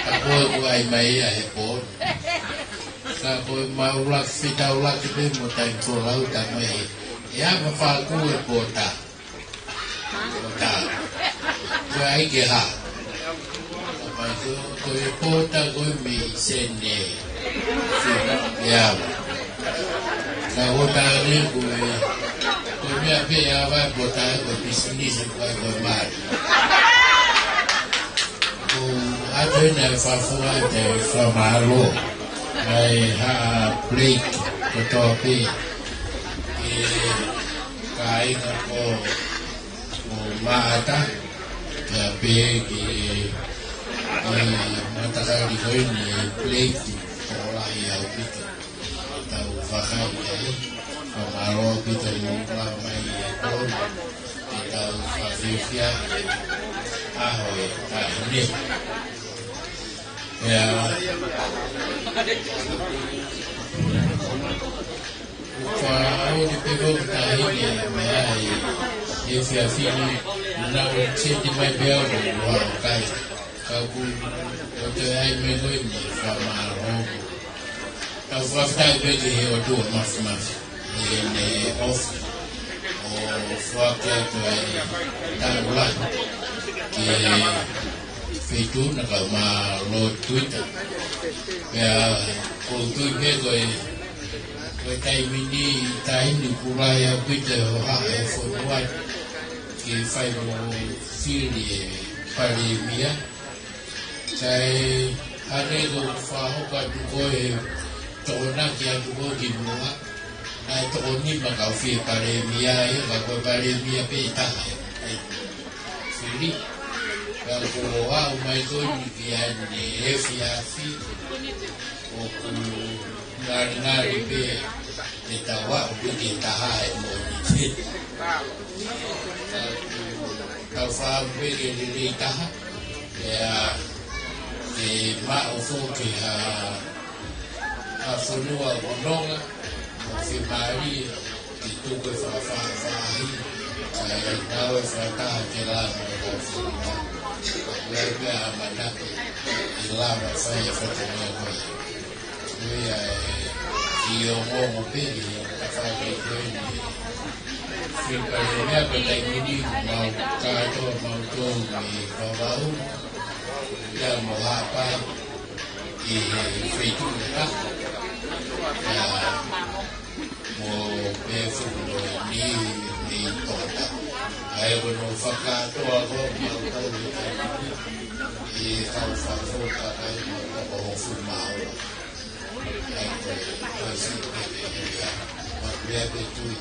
Ka ko ē ʻoku ʻai mai ia he pō. Ka ko e maʻu lā fetaulaki pē mo taimi folau ta mai. ʻE ʻa ma fāku e pō ta. Pō ta. Ko e ʻai ke hā. Mai ko, ko e pō ta ko e mei Sene. Ia. Ka ʻo ta ne ko e, ko e meʻa pē ʻa e pō ta ko e pisinisi ko e, ko e mali. Ko atu ena e fafo ʻa e fakamālō. ʻAi ha Blake kotoa pē. ʻE kāinga ko, ko Maʻata, pea pehē ki he, ʻe, matakali ko eni Blake, ko lahi ʻaupito. Tau vakai ai, fakamālō ʻaupito mo ʻomai mai e tolu, ke tau fakafiefia ʻa e ʻaho ʻo e taʻahine. Pea, ʻoku ou ʻi pē ko e taʻahine mei ai, ʻi he efiafi ni, naʻa ku seti mai pē au mo e kai. Ka ʻoku ou toe ʻai mai ko eni fakamālō. Tau fakafetaʻi pē ki he ʻOtua Māfimafi, ʻi heʻene ʻofa ʻo foaki atu ai taʻu lahi ki he feituʻu na kau ma lo Tuita. Pea ʻoku ou tui pē ko e, ko e taimi ni, taimi ni ʻoku lahi ʻaupito e hohaʻa e fonua ke fai mo fili e palēmia. Kae hangē ko e fakahoko atu ko e tokonaki atu ko ē ki muʻa, naʻe toko nima kau fie palēmia ia, ka ko e palēmia pē ʻe taha ʻe, ʻe fili. Ka kuo aʻu mai ko eni ki ai ʻene efiafi, ʻoku ngalingali pē ke tau aʻu pē ki he taha ʻe moʻoni. Ka ʻoku tau fakaʻamu pē ke lelei taha, pea ke maʻu foki ha, ha fonua ʻoku nonga, mo fiemālie, ke tuku e fakafaʻafaʻahi, kae ʻoua ʻe fakataha ke lava mo e fonua. Ka ʻoku ʻi ai pē ʻamanaki, ke lava fai e fatongia ko ia. Ko ia ē, ʻi he ongoongo pē ʻi he tafaʻaki ko eni. Fili palēmia ko e taimi ni, mau kātoa mautolu mei Vavaʻu, ia mo Haʻapai, ʻi he feituʻu ʻe taha. Ia mo pē foki mo e niu mei Tonga. ʻA ia ko hono fakakātoa ko ē mautolu ʻi he taimi ni, ʻi he kau fafo kakai mo e toko hongofulu mā ua. ʻA ia ko e, ko e siʻi pē ia, ma pea pē tui,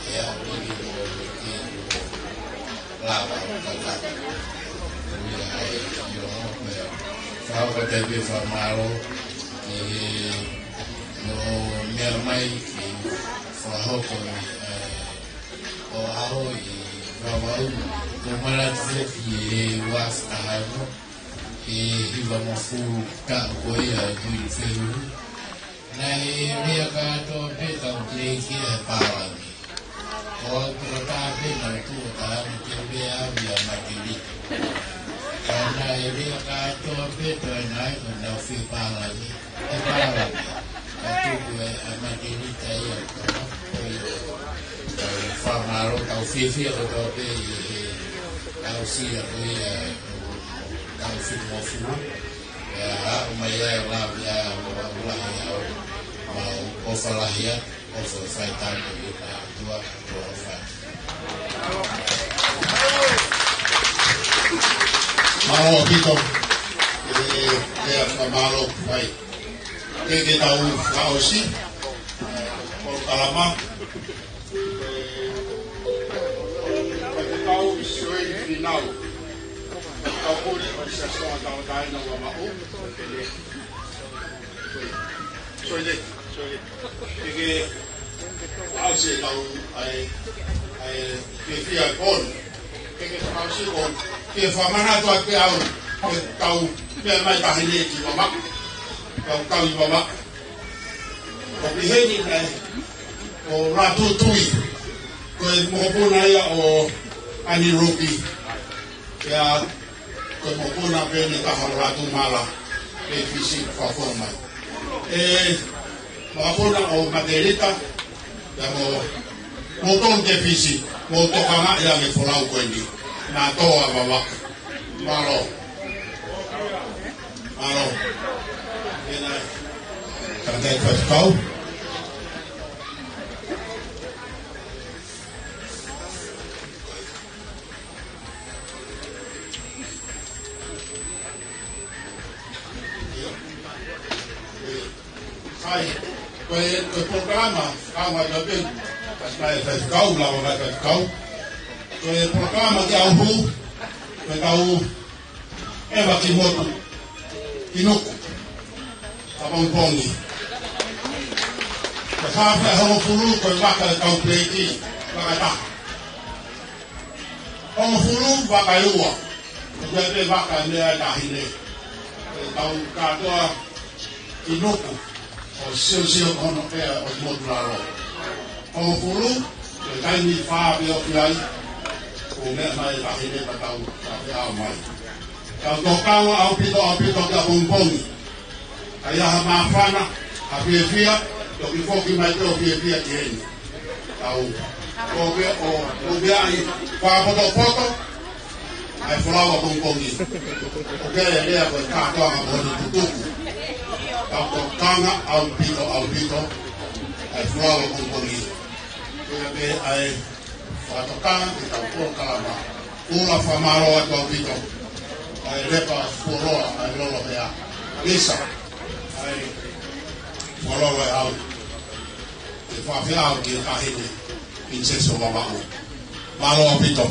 ʻe aʻu ki he ʻo, ki he ʻo lava ʻo kaka. Ko ia ai, ʻio, pea, fakatapu pē fakamālō, ki he, ʻo meʻa mai, ki he fakahoko ni, ʻa e, ʻo ʻaho ʻi Vavaʻu, ko e manatu foki he ua afe taha ono, ʻe hivangofulu taʻu ko ia ʻi he fehuhu. Naʻe lea kātoa pē kau tēkia he pālangi. Ko au tokotaha pē naʻa ku tuʻu ʻo taha ni te u lea au ia Matilita. Ka naʻe lea kātoa pē toe naʻe ko naʻa ku fie pālangi. He pālangi. Ka tuku ʻe ʻa Matilita ia ko, ko ia. Ka u fama Mālō, tau fiefia kotoa pē ʻi he tausia ko ia ʻo e taʻu fitungofulu. ʻE, ʻomai ai ʻa e lave ʻa e Lahi ʻa e ʻOtua, ʻofa lahi atu, ʻofa fai tanto ʻi he ʻOtua, ʻofa. Mālō ʻaupito, ʻe, ʻe, fakamālō fai. Ke, ke tau fakaʻosi, ʻe, polokalama. Faifekau Sioeli Fīnau. Faifekau Muli ʻo e Siasi Tonga Tauʻatāina ʻo Vavaʻu. Sioeli, Sioeli. Ke ke ʻosi ʻetau ʻai, ʻai, ke fia kon. Ke ke fakaʻosi kon. Ke fakamanatu atu pē au. Ke tau pea mai tahi nei ki Vavaʻu. Tau tau ʻi Vavaʻu. Ko Piheni naʻe, ko Latutui, ko e mokopuna ia ʻo ʻAni Lupi. Pea ko e mokopuna pē ʻe taha ʻo Latumala, ʻe Fisi fafo mai. ʻE, mokopuna ʻo Matelita, pea mo, mo tonu ke Fisi, mo tokanga ia ke folau ko eni. Naʻa tō ʻa Vavaʻu. Mālō. Mālō. Tēnā. Tangata faifekau. Sai, ko e, ko e polokalama, ka ʻoku ʻi ai pē, kasi mai faifekau, lava mai faifekau. Ko e polokalama ke ʻalu hū, ko e tau ʻeva ki motu, ki Nuku, ʻapongipongi. Ko e fā afe hongofulu, ko e vaka ʻe kau Peleti, vaka taha. Hongofulu, vaka ʻe ua. ʻOku ʻi ai pē vaka ʻe meʻa ʻe tahi nei. ʻE tau kātoa ki Nuku ʻo siosio hono ʻea ʻo e motu lalo. Hongofulu, ko e taimi fā pē ʻoku ʻi ai, ʻo meʻa mai ʻe tahi nei pea tau, tau ʻea mai. Tau tokanga ʻaupito, ʻaupito ki ʻapongipongi. ʻAi ha māfana, ha fiefia, toki foki mai pē ʻo fiefia ki heni. Tau, ʻo ke, ʻo, ʻo ke ʻai, fakapotopoto, ʻai folau ʻapongipongi. ʻO ke lea ko e kātoanga mo hono tutuku. Tau tokanga ʻaupito, ʻaupito, ʻai folau ʻapongipongi. Ko ia pē ʻa e fakatokanga ki heʻetau polokalama. ʻOku ou fakamālō atu ʻaupito. ʻA e Lepa Fuoloa, ʻa e Lolo Hea. Lisa. ʻA e Fuoloa ʻe au. Ke fakaafeʻi au ki he Taʻahine Pilinisesi ʻo Vavaʻu. Mālō ʻaupito.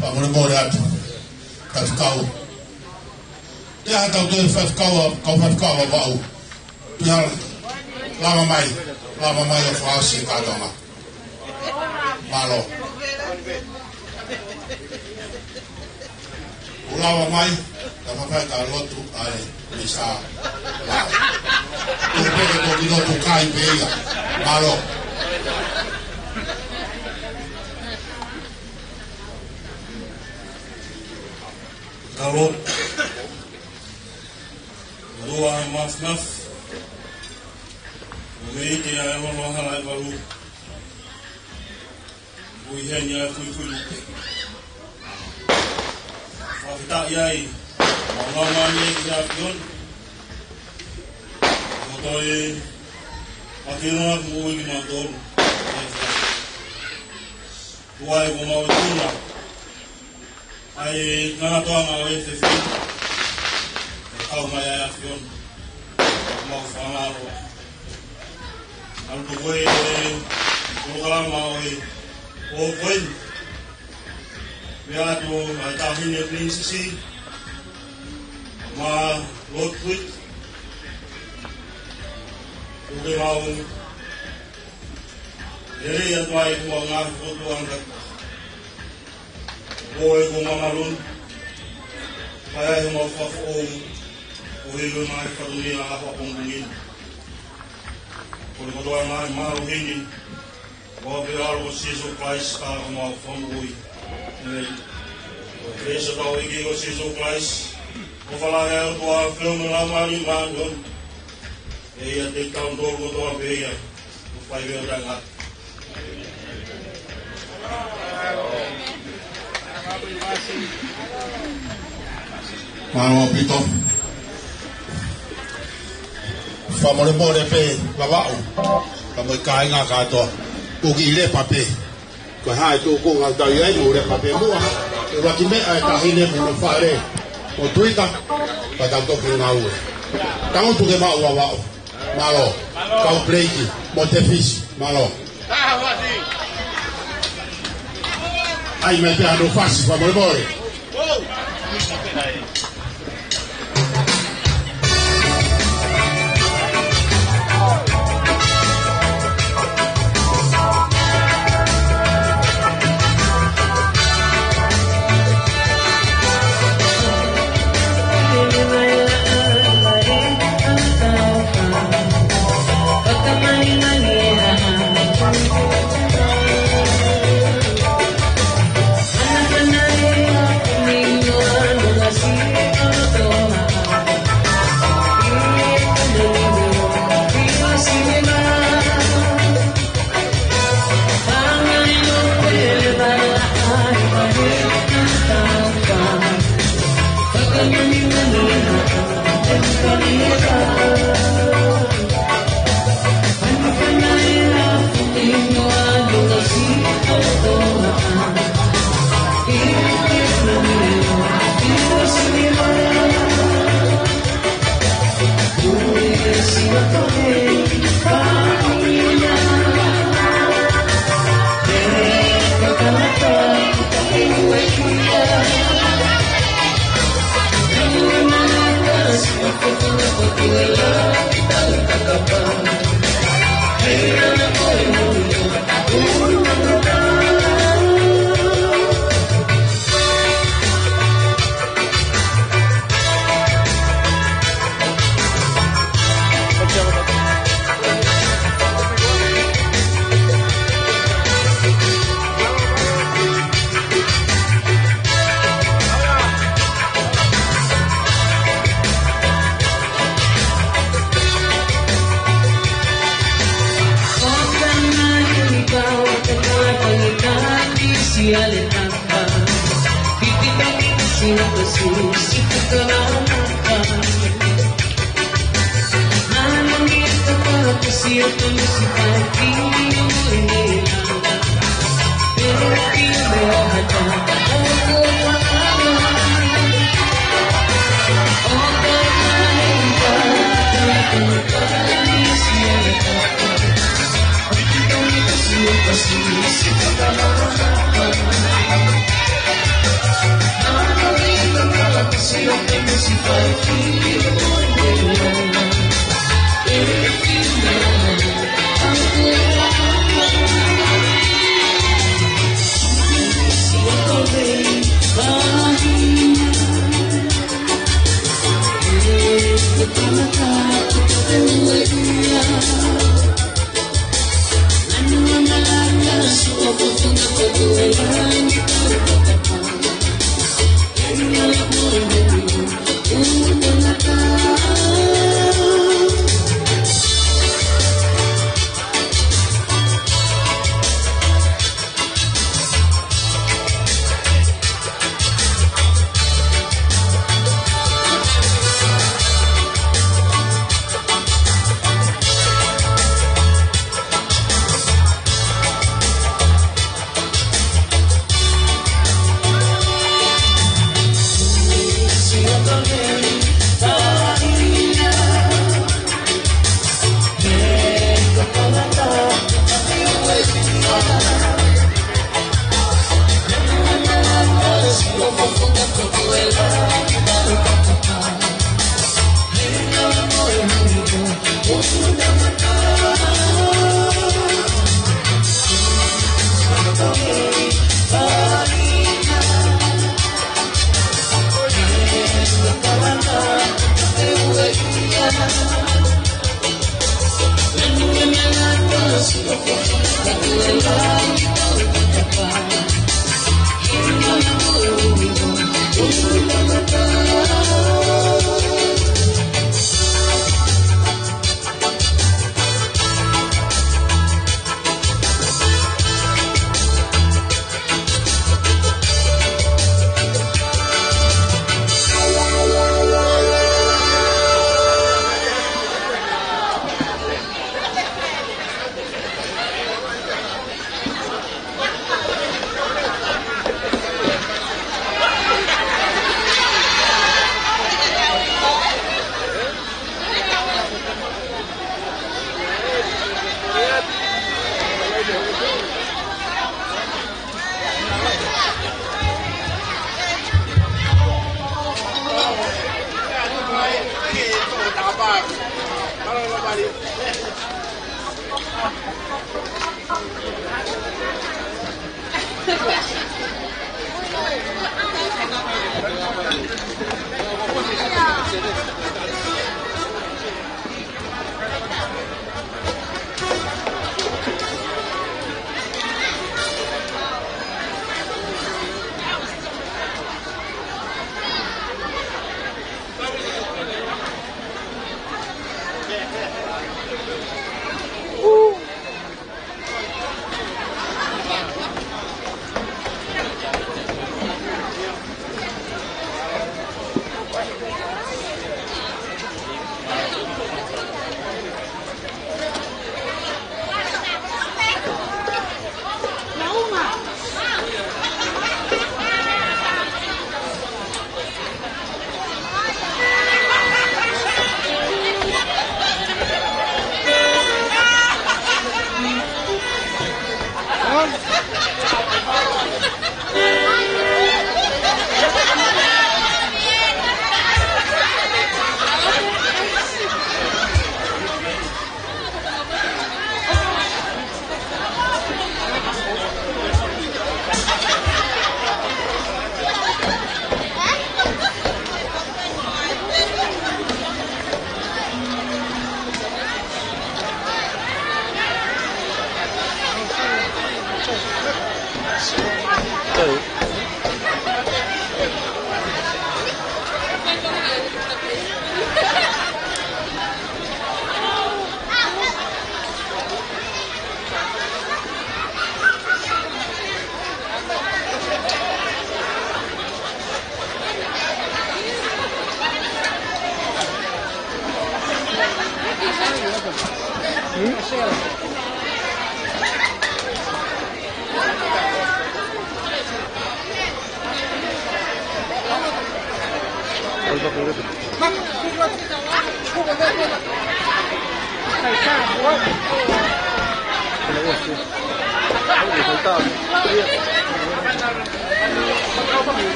Fakamolemole atu. Faifekau. Te a tau toe faifekau, kau faifekau ʻa Vavaʻu. Te a lava mai, lava mai ʻo fakaʻosi e kātoanga. Mālō. ʻO lava mai, ka fafai ka lotu ai, misa. Lava. Tuku pē ke toki lotu kai pē ia. Mālō. Ka lotu. ʻOtua Māfimafi. ʻOku ʻikai te ʻa e lono hala ʻe valu. ʻOku ʻi heni ʻa e fuifui lupe. Fakafetaʻi ai, ʻa e lau mani ʻi he ʻAfiona. ʻOku toe, ʻa e kino ʻa e moʻui kimautolu. Tuai ko mau tuna. ʻA e kātoanga ʻo e fefine, ʻe kau mai ʻa e ʻAfiona, mau fakamālō. ʻAlu ko e polokalama ʻo e ʻo ko eni. Meʻa atu ʻa e Taʻahine Pilinisesi, mo Lord Queen, ʻoku mau lelei atu ai ʻemau ngaahi fokotuʻu ʻanga. Ko e ko Mama Lun, pai ai homau fakafoʻou, ʻo hei ko e ngaahi fatongia ʻa ʻapongipongi ni. Ko e kotoa ngaahi mālohi ni, ʻo ke ʻAlo ko Sīsū Kalaisi ko homau Fakamoʻui. ʻĒmeni. Ko e kelesi ʻa hotau ʻEiki ko Sīsū Kalaisi, ko e ʻofa lahi ʻa e ʻOtua, feohi mo e Laumālie Māʻoniʻoni, ʻe ʻiate kitautolu kotoa pē ia, ʻo fai ʻo taʻengata. Mālō ʻaupito. Fakamolemole pē Vavaʻu, pea mo e kāinga kātoa. ʻOku kiʻi lepa pē. Ko e hā e tūkunga ʻoku tau ʻi ai, mou lepa pē muʻa. ʻUluaki meʻa e taʻahine mo hono fale, mo Tuita, pea tau toki ngāue. Tangutu ke maʻu Vavaʻu. Mālō. Kau Peleiki mo Tefisi. Mālō. ʻAi mai pē hano fasi, fakamolemole.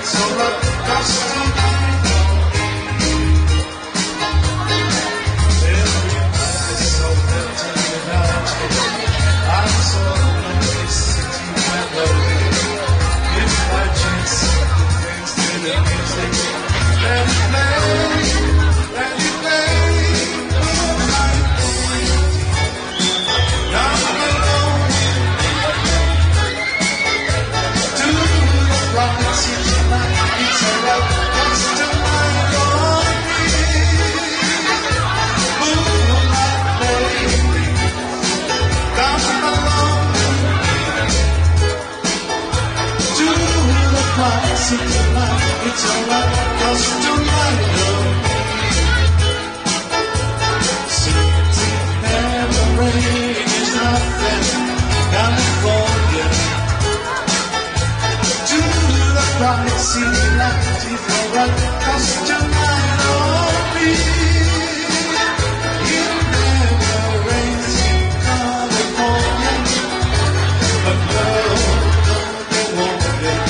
It's alright, 'cause tonight, oh, sitting in the rain is nothing, California. To the bright city lights, it's alright, 'cause tonight, oh, be it never rains in California. But girl, don't you want it?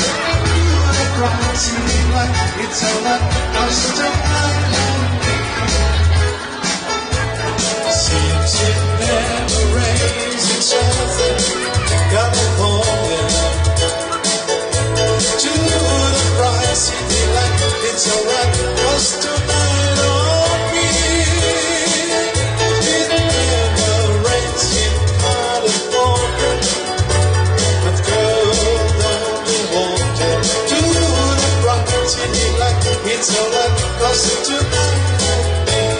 To the bright city lights, it's alright, 'cause tonight, oh, be Since it never rains in Southern California, to the bright city light, it's alright, 'cause tonight on me, it never rains in California. But girl, don't you want it? To the bright city light, it's alright, 'cause tonight on me.